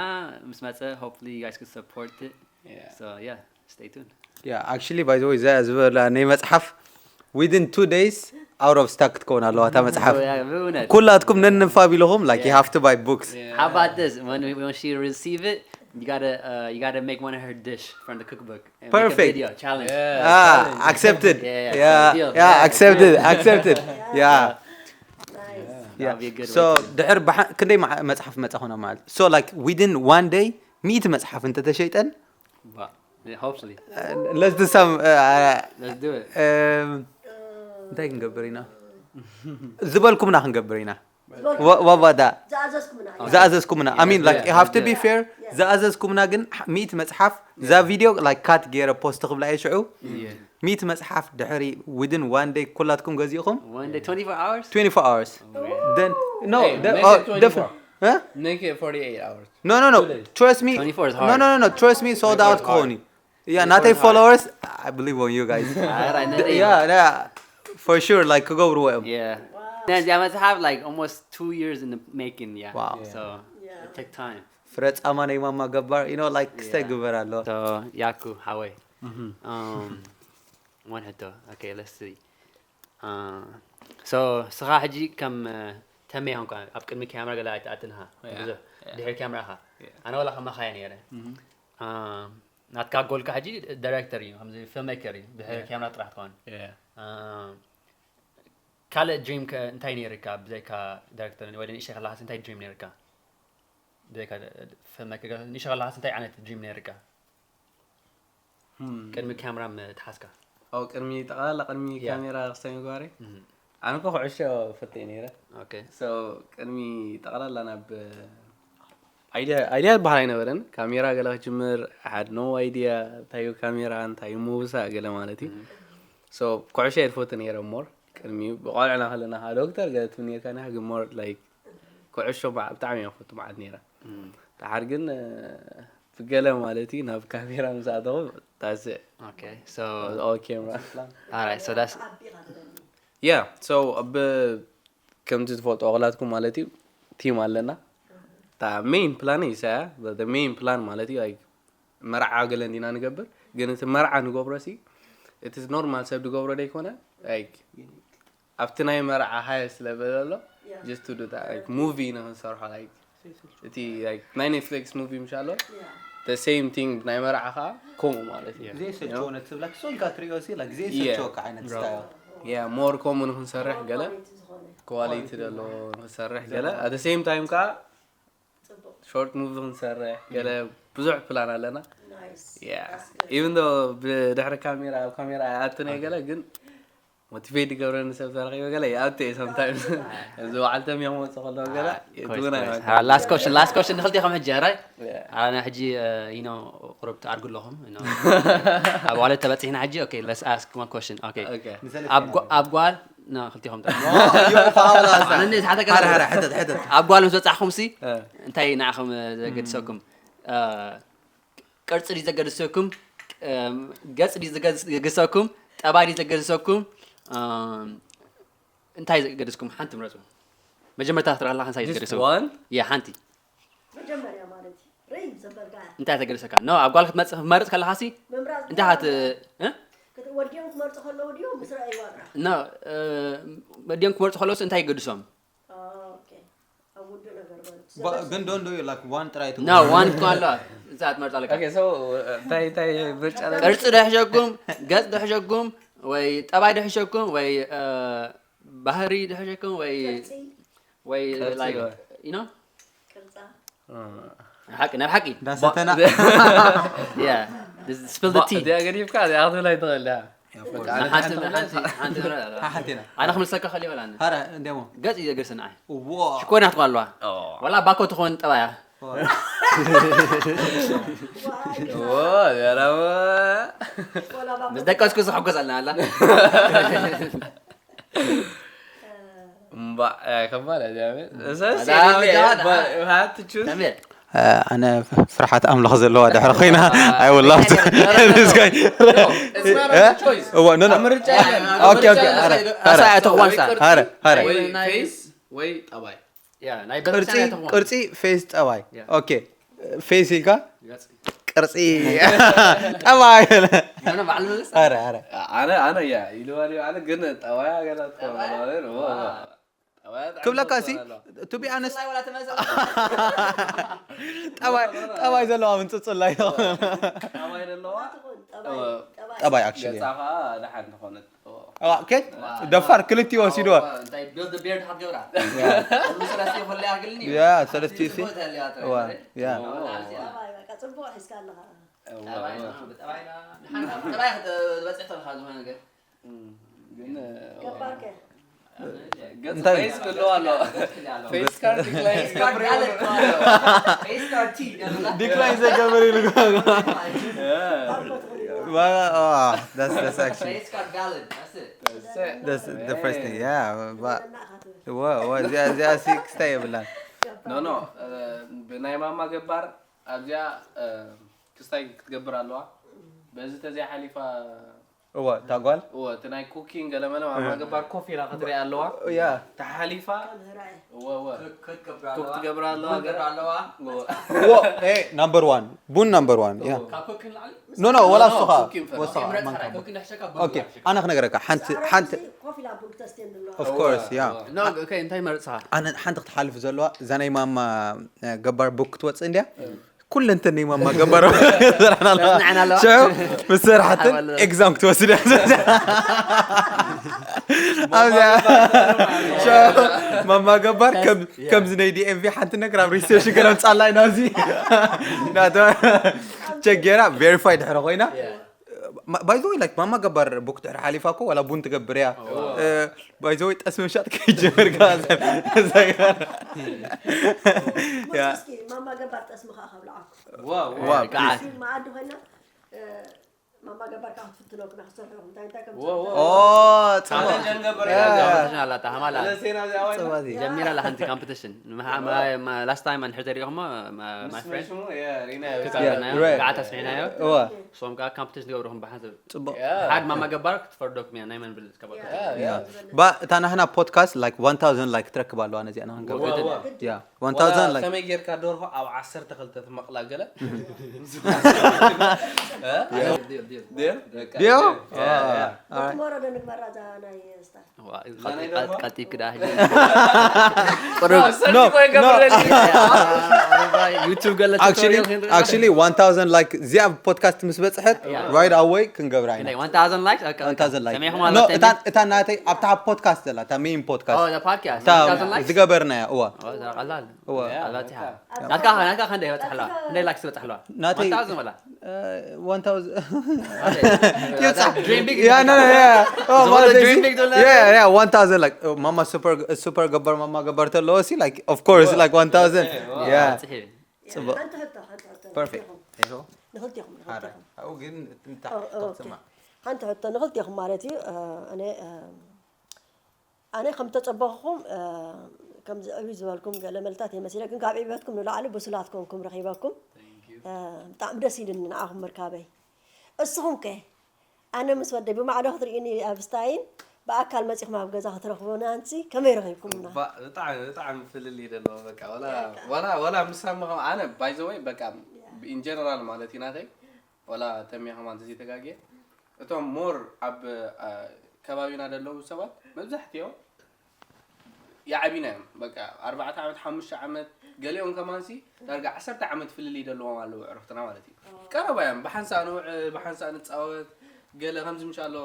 ምስ መፀ hopefully you guys could support it. Yeah. So yeah, stay tuned. Yeah, actually, by the way, እዛ ዝበላ ናይ መጽሓፍ within two days out of stock ክትከውን ኣለዋ እታ መጽሓፍ። ብእውነት ኩላትኩም ነንፋብ ኢለኹም like you have to buy books. Yeah. How about this? When, when she receive it, you gotta, uh, you gotta make one of her dish from the cookbook. And make a Perfect. Video challenge. Yeah. Ah, Challenge. Accepted. Yeah, yeah, Yeah, deal. yeah, Yeah, accepted, deal. Accepted. Yeah. That Yeah. would be a good So way to ድሕር ብሓ- ክንደይ መዓ- መጽሓፍ መጻ ኾና ማለት? So like within one day ሚእቲ መጽሓፍ እንተተሸይጠን But, yeah, hopefully. uh, let's do some uh, Let's do it. um, እንታይ ክንገብር ኢና ዝበልኩምና ክንገብር ኢና። What about that? ዝኣዘዝኩምና እዩ። ዝኣዘዝኩምና I mean like you have to be fair. Yeah. ዝኣዘዝኩምና ግን ሕ- ሚእቲ መጽሓፍ እዛ ቪድዮ like cut ገይረ ፖስት ክብላ እየ ሽዑ Yeah. ሚእቲ መጽሓፍ ድሕሪ within one day ኩላትኩም ገዚእኹም One day, twenty-four hours? twenty-four hours. Then no, Hey, the, make oh, it twenty-four. Different. Huh? Make it forty-eight hours. No, no, no. Too late. Trust me. Twenty-four is No, hard. no, no, no. Trust me, sold Twenty-four out is ክኸውን እዩ። hard. Yeah, ናተይ Twenty-four is hard. Followers. I believe on you guys. All right, The- yeah, yeah. For sure, like ክገብርዎ እዮም። Yeah. Now, yeah, I must have like almost two years in the making, yeah. Wow. So, Yeah. it take time. ፍረ ጻማ ናይ ማማ ገባር you know like ክስታይ Yeah. ግበር ኣሎ። So, ያኩ፣ ሓወይ። Um, one ሕቶ. Okay, let's see. Uh, so፣ ስኻ ሕጂ ከም፣ uh፣ ተሜ ሆንካ ኣብ ቅድሚ ካሜራ ገለ ኣይትኣትን ኢኻ። Yeah. ብዙሕ Yeah. ድሕሪ ካሜራ ኢኻ። Yeah. ኣነ ዋላ ከማኻ እየ ነይረ። Uh፣ ናትካ ጎልካ ሕጂ ዳይሬክተር እዩ፣ ከምዚ ፊልም ሜከር እዩ፣ ድሕሪ Yeah. ካሜራ ጥራሕ ትኸውን። Yeah. Uh፣ ካልእ ድሪም ከ እንታይ ነይርካ ብዘይካ ዳይሬክተር ወይ ንእሽተይ ከለኻስ እንታይ ድሪም ነይርካ? ብዘይካ ፊልም ሜከር ንእሽተይ ከለኻስ እንታይ ዓይነት ድሪም ነይርካ? Hmm. ቅድሚ ካሜራ ምትሓዝካ? ኦ ቅድሚ ጠቕላላ ቅድሚ Yeah. ካሜራ ክስታይ ምግባረይ Mhm. ኣነ እኮ ኩዕሾ ፈትየ ነይረ። Okay. So ቅድሚ ጠቕላላ ናብ ኣይድያ ኣይድያ ዝበሃል ኣይነበረን። ካሜራ ገለ ክጅምር I had no idea እንታይ እዩ ካሜራ እንታይ እዩ ምውሳእ ገለ ማለት እዩ። Mhm. So ኩዕሾ እየ ዝፈቱ ነይረ more ቅድሚ ብቆልዕና ከለና ከዓ ዶክተር ገለ ትብል ነርካ ኒኻ ግን more like ኩዕሾ ብዓ- ብጣዕሚ እየ ክፈቱ መዓት ነይረ። Mm. ደሓር ግን ብገለ ማለት እዩ ናብ ካሜራ ምስ ኣተኹ that's it. Okay. So, All camera. All right. So that's ዓቢ ኢኻ ትደሊ። Yeah, so ብ ከምዚ ትፈልጦ ክላትኩም ማለት እዩ ቲም ኣለና። እታ main plan እዩ ሰያ the main plan ማለት እዩ like መርዓ ገለ እንዲና ንገብር ግን እቲ መርዓ ንገብሮ ሲ እቲ normal ሰብ ዝገብሮ ዘይኮነ like ኣብቲ ናይ መርዓ highest level ኣሎ Yeah. just to do that like movie ንክንሰርሖ like እቲ like ናይ Netflix movie ምሽ ኣሎ Yeah. the same thing ናይ መርዓ ከዓ ከምኡ ማለት እዩ። Yeah. ዘይሰልችዎ ነቲ ትብላ ክሶ ኢልካ ትሪኦ ሲ like Yeah. ዘይሰልችወካ ዓይነት style። Yeah more ከምኡ ንክንሰርሕ ገለ Quality ዝኾነ። quality ዘለዎ ንክንሰርሕ ገለ at the same time ከዓ ጽቡቅ። Short movie ክንሰርሕ ገለ ብዙሕ plan ኣለና። Nice. Yeah. That's good. Even though ብድሕሪ ካሜራ ኣብ ካሜራ ኣይኣቱን እየ ገለ ግን motivate ዝገብረኒ ሰብ ተረኺበ ገለ ይኣቱ እየ sometimes። እዚ በዓል ተምየ ክመፅእ ከለዎ ገለ Ah, it course, do not course. happen. Ah, last question, last question ንክልቲኹም ሕጂ ኣራይ Yeah. ኣነ ሕጂ you know ቁሩብ ትኣርጉ ኣለኹም you know። ኣብ ዋለ ተበፂሕና ሕጂ okay let's ask one question okay Okay. ኣብ ጓ- ኣብ ጓል no ክልቲኹም ዮፋ ኣነ ዝሓተካ ሓደ ሓደ ሕተት ሕተት ኣብ ጓል ምስ በፃሕኹም ሲ Uh, እንታይ ንዓኹም ዘገድሰኩም ቅርፂ ድዩ ዘገድሰኩም ገፅ ድዩ ዘገድሰኩም ጠባይ ድዩ ዘገድሰኩም እንታይ ዘገድስኩም ሓንቲ ምረፁ መጀመርታ ክትርኢ ከለካ እንታይ just ዘገድሰኩም one? ያ ሓንቲ መጀመርያ ማለት እዩ ርይ ዘበልካ እንታይ ዘገድሰካ no ኣብ ጓል ክትመርፅ ከለካ ሲ ምምራፅ እንታይ ሓት ወዲኦም ክመርፁ ከለዉ ድዩ ምስ ረኣይዋ ጥራሕ no ወዲኦም ክመርፁ ከለውስ እንታይ ይገድሶም ኦኬ ኣብ ውዱእ ነገር ማለት እዩ But ግን don't do you like one ጥራይ no one ክትኮን ኣለዋ እዛ ትመርፅ ኣለካ Okay, so እንታይ እንታይ ምርጫ ኣለካ? ቅርፂ ድሕሸኩም ገፅ ድሕሸኩም ወይ ጠባይ ድሕሸኩም ወይ ባህሪ ድሕሸኩም ወይ ቅርፂ ወይ ቅርፂ like ወይ? you know ቅርፃ ሓቂ ናብ ሓቂ እንዳሰተና yeah, spill the tea. እዚኣ ገዲፍካ እዚኣ ክትብላ ይትኽእል እያ። ሓንቲ ሓንቲ ሓንቲ ሓሓንቲና ኣነ ክምልሰካ ከል ይበላኒ ሃረ እንደሞ ገጽ እዩ ዘገርስ ንዓይ ዎ ሽኮር ናትኳ ኣለዋ ዋላ ባኮ ትኾን ጠባያ ዘረባ ምስ ደቀስኩ ዝሕጎስ ኣለና ኣላ እምባዕ ከባድ እያ እዚኣ ቤት። ኣዛ በጃ በጃ። ሃት ቹዝ ተምቤ ኣነ ፍርሓት ኣምላኽ ዘለዋ ድሕሪ ኮይና ኣይወላፍ እዋ ኖ ኖ ኦኬ ኦኬ ኣረ ኣረ ኣሳያ ተኽዋንሳ ኣረ ኣረ ወይ ፌስ ወይ ጠባይ ናይ ቅርጺ በርቻ ተኽዋን ቅርጺ ፌስ ጠባይ ያ። ኦኬ ፌስ ኢልካ ገጽ ቅርጺ ጠባይ ኣነ በዓል መለስ ኣረ ኣረ ኣነ ኣነ እያ ኢልዋ ድዩ ኣነ ግን ጠባያ ገላ ትኸውን ጠባያ? ማለት ነው። ዋ። ጠባያ ብጣዕሚ ክብለካ ሲ ትኸውን ኣለዋ። to be honest ብፍላይ ዋላ ተመልሰ ጠባይ ጠባይ ዘለዋ ምንጽጽላ እዩ ጠባይ ዘለዋ ጠባይ actually ገጻ ከዓ ደሓን ዝኾነት ኦኬ ደፋር ክልቲ ወሲድዋ እንታይ build the beard ክትገብራ ኩሉ ሰለስተ ይኹን ያርግልኒ ያ ሰለስቲኡ ሲ ዋ ያ ጽቡቅ ሒዝካ ኣለኻ። ጠባይ ክትበፅሕ ተለካ ዝኾነ ነገር ግን ገባርከ ገጽ እንታይ? ፌስ ክህልዋ ኣለዋ። ፌስ ካርድ ዲክላይን ስካርድ ዝገብር ጋለድ ስካርድ ቲ ዲክላይን ዘገብር ኢሉ ባኮ ትኽእል Well, oh, that's that's actually ስካርድ ጋለድ that's the first thing. Yeah, but ናእኻት what was yeah yeah six stay ብላን ኖ ኖ ብናይ ማማ ገባር ኣብዚኣ ክስታይ ክትገብር ኣለዋ። በዚ ተዘይ ሓሊፋ እወ ታጓል እወ እቲ ናይ ኩኪንግ ገለመለ ማማ ገባር ኮፍ ኢላ ክትሪኣ ኣለዋ። yeah ተሓሊፋ ምህራይ እወ እወ ክትገብራ ኩክ ትገብር ኣለዋ ገለ ኣለዋ እወ እወ hey number one ቡን number one yeah ካብ ኮክ ንላዕሊ no no ወላ No, እሱ no, ከዓ cooking first. ወስኻ ምረፅ ማንካ ሓራይ ቡን ኮክ ንሕሸካ okay ኣነ ክነግረካ ሓንቲ ሓንቲ ኮፍ ኢላ ቡን ክተስትየን ዘለዋ of course yeah no okay እንታይ መረፅኻ ኣነ ሓንቲ ክትሓልፍ ዘለዋ እዛ ናይ ማማ ገባር ቡክ ክትወፅእ እንድያ ኩለንተን ናይ ማማ ገባር ሰራሕና ኣለዋ ሰራሕና ኣለዋ። ሽዑ ምስ ሰራሕትን ሓዋለ። ኤግዛም ክትወስድ እያ ኣብዚኣ ሽዑ ማማ ገባር ከም- ከምዚ ናይ ዲኤምቪ ሓንቲ ነገር ኣብ ሪሴፕሽን ገለ ምፃላ ኢና ኣብዚ ናተ ቸጌራ ቬሪፋይ ድሕሪ ኮይና by the way like ማማ ገባር ቡክ ድሕሪ ሓሊፋ እኮ ዋላ ቡን ትገብር እያ by the way ጠስሚ ምሻጥ ከይጀመር እስኪ ማማ ገባር ጠስሚ ከዓ ካብልዓኩ ዋው ዋው ከዓ መዓዲ ኮይና ማማ ገባር ከዓ ክትፍትነኩም ክትሰርሑ እንታይ እንታይ ከም ዋው ኦ ቻለንጅ ፅቡቅ እንገብር Yeah. ኢና competition ኣላ ተሃማላ ፅቡቅ ጀሚራ ኣላ ሓንቲ competition last time እንድሕር ተሪኢኹሞ my friend ስሙ ሪና Yeah, right. ከዓ ተስሚዕናዮ እወ ሶም ከዓ competition ትገብርኹም ብሓንሰብ ፅቡቅ ሓድ ማማ ገባር ክትፈርደኩም እያ ናይ መን ብልጽ ከበርኩ yeah but እታ ናህና ፖድካስት like one thousand like ትረክብ ኣለዋ ነዚኣ ንክንገብር yeah one thousand like ከመይ ጌርካ ደርሆ ኣብ ዓሰርተ ክልተ ትመቕላ ገለ ዲዮ ትመሮ ዶ ንግበራ እዛ ናይ ስታ ቀጢብ ክዳ no no YouTube ገለ actually actually one thousand like እዚኣ ፖድካስት ምስ በፅሐት right away ክንገብራ ኢና one thousand likes one thousand like ሰሚዕኹም no ኣለዋ እታ እታ ናተይ ኣብታ ፖድካስት ዘላ እታ ሜን ፖድካስት podcast እታ 1000 likes ዝገበርናያ እዋ ቀላል እዋ ኣላቲሓ ናትካ ከ ናትካ ከ እንታይ በፅሕላ ክንደይ ላይክስ በፅሕለዋ ናተይ one thousand ወላ one thousand Dream big. Yeah, no, no, yeah. Oh, It's all my a days. dream big, don't Yeah, yeah, one thousand like oh, mama super super ገባር ማማ ገባር ተለዎ ሲ like of course like one thousand. Yeah. በፅሒ ጽቡቅ። ሓንቲ ሕቶ ሓንቲ ሕቶ Perfect. ንኽልቴኹም። ንኽልቴኹም ኣረ ንኽልቴኹም ኣብኡ ግን እንታ ኦ፣ ኦ፣ ኦኬ። ሓንቲ ሕቶ ንኽልቴኹም ማለት እዩ እ፣ ኣነ እ፣ ኣነ ከም ተጸበኹኹም እ፣ ከምዚ ዕብይ ዝበልኩም ገለ መልታት እየ መሲለ ግን ካብ ዕብየትኩም ንላዕሊ ብሱላት ኮንኩም ረኺበኩም እ፣ ብጣዕሚ ደስ ኢሉኒ ንዓኹም ምርካበይ እስኹም ከ ኣነ ምስ ወደይ ብማዕዶ ክትርእዩኒ ኣብ ስታይን ብኣካል መጺኹም ኣብ ገዛ ክትረኽቡና ንሲ ከመይ ረኺብኩምና ባ- ብጣዕሚ ብጣዕሚ ፍልልይ ዘለዎ በቃ ወላ ወላ ወላ ምሳምኸም ኣነ ባይዘወይ በቃ ኢንጀነራል ማለት እዩ ናተይ ወላ ተሚያ ከማን ተዘይተጋግየ እቶም ሞር ኣብ አ፣ ከባቢና ዘለዉ ሰባት መብዛሕትኦም ይዓቢና እዮም በቃ ኣርባዕተ ዓመት ሓሙሽተ ዓመት ገሊኦም ከማንሲ ዳርጋ ዓሰርተ ዓመት ፍልልይ ዘለዎም ኣለዉ ዕርክትና ማለት እዩ ቀረባ እዮም ብሓንሳእ ንውዕል ብሓንሳእ ንፃወት ገለ ከምዚ ምሻሎ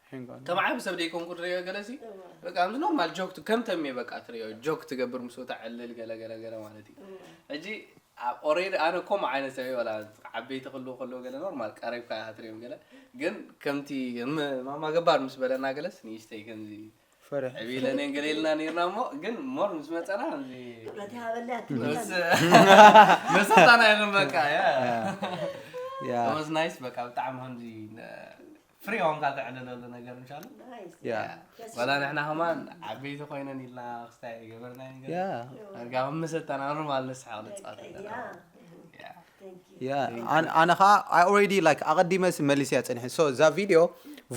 ከም ዓቢ ሰብ ደይኮንኩ ትሪኦ ገለሲ በቃ ከምዚ ኖርማል ጆክ ከም ተሜ በቃ ትሪኦ ጆክ ትገብር ምስ ተዕልል ገለ ገለ ገለ ማለት እዩ። ሕጂ ኦሬዲ ኣነ ከምኡ ዓይነት ሰብ ወላ ዓበይቲ ክልዉ ከለዉ ገለ ኖርማል ቀሪብካ ኢኻ ትሪኦም ገለ ግን ከምቲ ማማ ገባር ምስ በለና ገለስ ንእሽተይ ከምዚ ፈርሕ ዕብለኔን ገለ ኢልና ነርና እሞ ግን ሞር ምስ መፀና ከምዚ ክብረት ይሃበለይ ኣቲ ምስ መሰታና ኢኹም በቃ ያ ያ was nice በቃ ብጣዕሚ ከምዚ ፍሪ ሆንካ ተዕልለሉ ነገር እንሻላ ናይስ ያ ወላ ንሕና ከማን ዓበይቲ ኮይነን ኢልና ክስታይ ገበርና ነገር ያ ዳርጋ መሰታና ኖርማል ንስሓቅ ንፃወት ኣለና ያ ያ thank you ያ ኣነ ኣነ ከዓ I already like ኣቐዲመ ሲ መሊስ እያ ፀኒሐ so እዛ ቪድዮ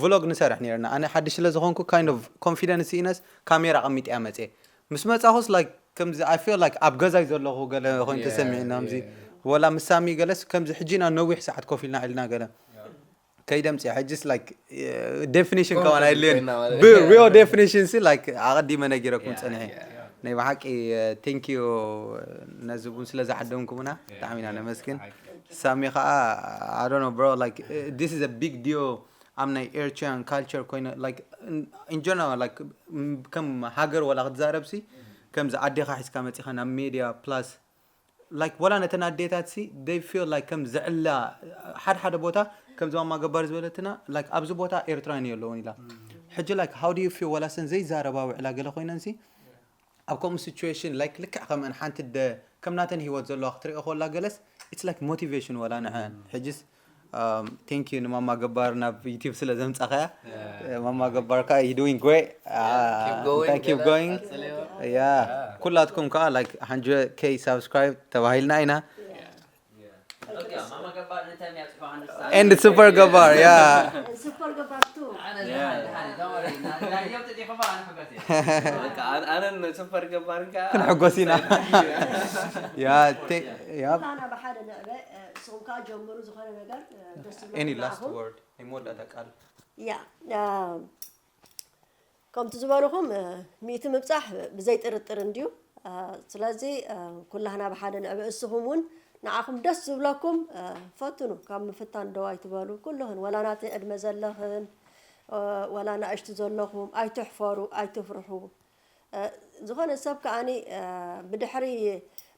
ቭሎግ ንሰርሕ ነርና ኣነ ሓድሽ ስለ ዝኾንኩ kind of confidence ኢነስ ካሜራ ኣቐሚጠ እያ መፅየ ምስ መፃኹስ like ከምዚ I feel like ኣብ ገዛይ ዘለኹ ገለ ኮይኑ ተሰሚዕና ከምዚ ወላ ምሳሚ ገለስ ከምዚ ሕጂና ነዊሕ ሰዓት ኮፍ ኢልና ኢልና ገለ ከይደምፅያ ሕጅስ like definition ከማን ኣይድልየን ብ real definition ሲ like ኣቐዲመ ነጊረኩም ፀኒሐ ናይ ብሓቂ thank you ነዚ እውን ስለ ዝዓደምኩምና ብጣዕሚ ኢና ነመስግን ሳሚ ከዓ I don't know bro like this is a big deal ኣብ ናይ Eritrean culture ኮይነ like in general like ከም ሃገር ወላ ክትዛረብ ሲ ከምዚ ኣዴኻ ሒዝካ መፂኻ ናብ ሜድያ plus like ወላ ነተን ኣዴታት ሲ they feel like ከም ዝዕላ ሓደ ሓደ ቦታ ከምዚ ማማ ገባር ዝበለትና like ኣብዚ ቦታ ኤርትራን የለውን ኢላ ሕጂ like how do you feel ወላ ሰን ዘይዛረባ ውዕላ ገለ ኮይነን ሲ ኣብ ከምኡ situation like ልክዕ ከምአን ሓንቲ ደ ከም ናተን ህይወት ዘለዋ ክትሪኦ ከላ ገለስ it's like motivation ወላ ንዐን ሕጅስ thank you ንማማ ገባር ናብ YouTube ስለ ዘምጻኻያ ማማ ገባር ከዓ you doing great keep going keep going yeah ኩላትኩም ከዓ like one hundred K subscribe ተባሂልና ኢና and super ገባር yeah super ገባር ቱ ኣነን super ገባር ክንሕጎስ ኢና yeah yeah ኩላና ብሓደ ንዕበ እሱኹም ከዓ ጀምሩ ዝኾነ ነገር ደስ any last word ናይ መወዳእታ ቃል ያ ከምቲ ዝበልኹም ሚእቲ ምብፃሕ ብዘይ ጥርጥር እንድዩ ስለዚ ኩላህና ብሓደ ንዕበ እስኹም እውን ንዓኹም ደስ ዝብለኩም ፈትኑ ካብ ምፍታን ደው ኣይትበሉ ኩልኽን ወላ ናተይ ዕድመ ዘለኽን ወላ ናእሽቱ ዘለኹም ኣይትሕፈሩ ኣይትፍርሑ ዝኾነ ሰብ ከዓኒ ብድሕሪ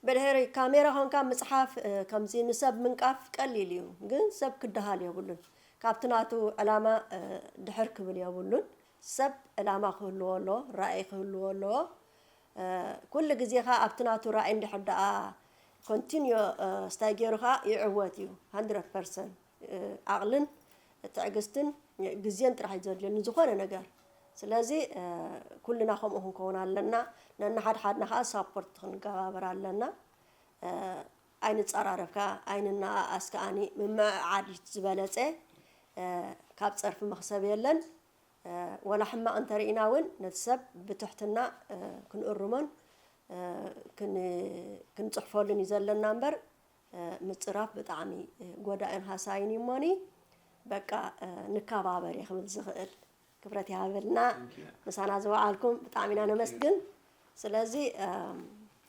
ብድሕሪ ካሜራ ኮንካ ምፅሓፍ ከምዚ ንሰብ ምንቃፍ ቀሊል እዩ ግን ሰብ ክደሃል የብሉን ካብቲ ናቱ ዕላማ ድሕር ክብል የብሉን ሰብ ዕላማ ክህልዎ ኣለዎ ራእይ ክህልዎ ኣለዎ ኩሉ ግዜ ከዓ ኣብቲ ናቱ ራእይ እንድሕር ደኣ continue ስታይ ገይሩ ከዓ ይዕወት እዩ hundred percent ዓቕልን ትዕግስትን ግዜን ጥራሕ እዩ ዘድልዮ ንዝኾነ ነገር ስለዚ ኩልና ከምኡ ክንከውን ኣለና ነንሓድሓድና ከዓ support ክንገባበር ኣለና ኣይንፀራረብ ከዓ ኣይንነኣኣስ ከዓኒ ምምዕዓድ ዝበለፀ ካብ ፀርፊ መኽሰብ የለን ወላ ሕማቕ እንተርኢና እውን ነቲ ሰብ ብትሕትና ክንእርሞን ክንፅሕፈሉን እዩ ዘለና እምበር ምፅራፍ ብጣዕሚ ጎዳእን ሃሳይን እዩ እሞኒ በቃ ንከባበር እየ ክብል ዝኽእል ክብረት ይሃበልና ምሳና ዝወዓልኩም ብጣዕሚ ኢና ነመስግን ስለዚ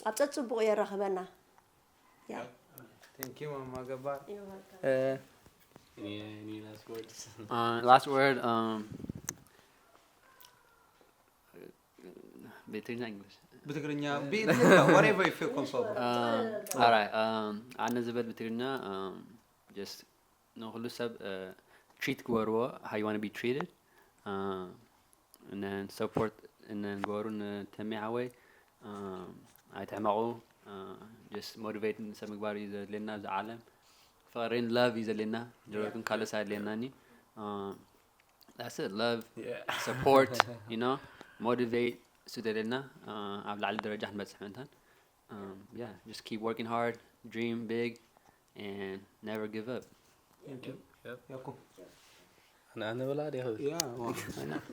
ኣብ ፀፅቡቕ የራኽበና Thank you ማማ ገባር Uh, last word. Um, ብትግርኛ English. ብትግርኛ ብእንግሊዝኛ whatever you feel comfortable Um, all right. Um, ኣነ ዝብል ብትግርኛ um, just ንኩሉ ሰብ uh, treat ግበርዎ how you want to be treated. Uh, and then support and then ግበሩ ንተሜ ሓወይ um, ኣይትሕመቑ uh, just motivate ንሰብ ምግባር እዩ ዘድልየና ኣብዚ ዓለም ፍቕርን love እዩ ዘድልየና ጀረቱን ካልስ ኣድልየናኒ um, that's it love support you know motivate እሱ ደለና ኣብ ላዕሊ ደረጃ ክንበፅሕ ምእንታን um, yeah just keep working hard dream big and never give up ያኩም ኣነ ኣነ በላ ዲኸ Yeah, well, why not?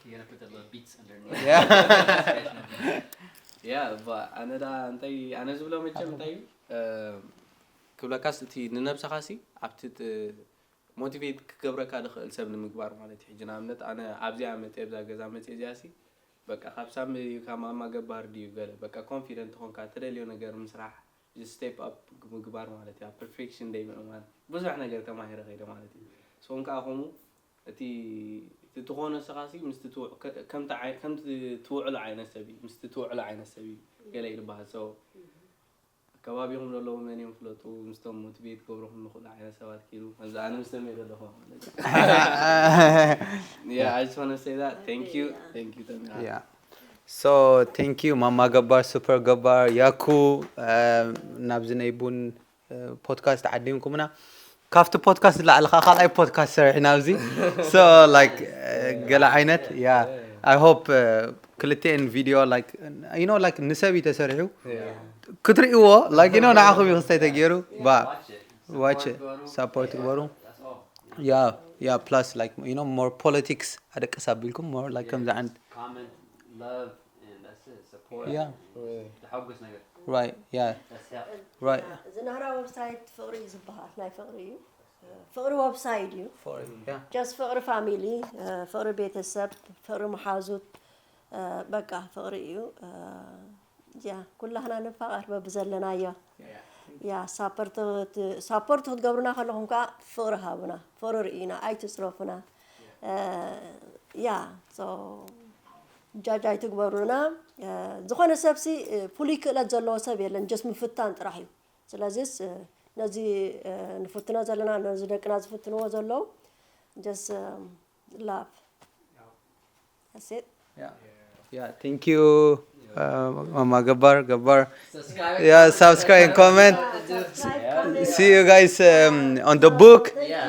You're gonna put the little beats under. ያ እባ ኣነ ዳ እንታይ ኣነ ዝብሎ መቸም እንታይ እዩ ክብለካስ እቲ ንነብስኻ ሲ ኣብቲ ሞቲቬት ክገብረካ ዝኽእል ሰብ ንምግባር ማለት እዩ ሕጂ ንኣብነት ኣነ ኣብዚኣ መፅየ ኣብዛ ገዛ መፅየ እዚኣ ሲ በቃ ካብ ሳሚ ካብ ማማ ገባር ድዩ ገለ በቃ ኮንፊደንት ኾንካ ትደልዮ ነገር ምስራሕ step up ምግባር ማለት እዩ ፐርፌክሽን ደይ ምእማን ብዙሕ ነገር ተማሂረ ከይደ ማለት እዩ ንስኹም ከዓ ከምኡ እቲ እቲ ትኾኖ ንስኻሲ ምስቲ ትውዕ- ከ- ከምቲ ዓይ- ከምቲ ትውዕሎ ዓይነት ሰብ እዩ ምስቲ ትውዕሎ ዓይነት ሰብ እዩ ገለ ይልበሃል so ኣከባቢኹም ዘለዉ መን እዮም ፍለጡ ምስቶም ሞቲቬት ክገብርኹም ንኽእሉ ዓይነት ሰባት ኪዱ ከምዚ ኣነ ምስ ተሜ ዘለኹ ማለት እዩ yeah I just want to say that thank you thank you ተሜ yeah so thank you ማማ ገባር super ገባር ያኩ ናብዚ ናይ ቡን ፖድካስት ዓዲምኩምና ካብቲ ፖድካስት ንላዕሊ ከዓ ካልኣይ ፖድካስት ሰሪሕና ኣብዚ so like ገለ ዓይነት yeah I hope ክልቲኤን ቪድዮ like you know like ንሰብ እዩ ተሰሪሑ ክትርእይዎ like you know ንዓኹም እዩ ክስታይ ተገይሩ ባ watch support ግበሩ yeah yeah plus like you know more politics ኣደቅስ ኣቢልኩም more like ከምዚ ዓይነት Comment, love, and that's it. Support. Yeah. ተሓጉስ ነገር Right, yeah, that's help. Right. እዚ ናህራ ዌብሳይት ፍቕሪ እዩ ዝበሃል ናይ ፍቕሪ እዩ ፍቕሪ ዌብሳይት እዩ For yeah. ጀስት ፍቕሪ ፋሚሊ ፍቕሪ ቤተሰብ ፍቕሪ መሓዙት በቃ ፍቕሪ እዩ ያ ኩላህና ንፋቐር በብዘለናዮ ያ ሳፖርት ክትገብሩና ከለኹም ከዓ ፍቕሪ ሃቡና ፍቕሪ ርእዩና ኣይትፅረፉና ያ ጃጅ ኣይትግበሩና ዝኾነ ሰብሲ ፍሉይ ክእለት ዘለዎ ሰብ የለን ጀስት ምፍታን ጥራሕ እዩ ስለዚስ ነዚ ንፍትኖ ዘለና ነዚ ደቅና ዝፍትንዎ ዘለዉ just love that's it Yeah. Yeah, thank you. Uh, Mama Gabbar, Gabbar. Yeah, subscribe and comment. See you guys um, on the book.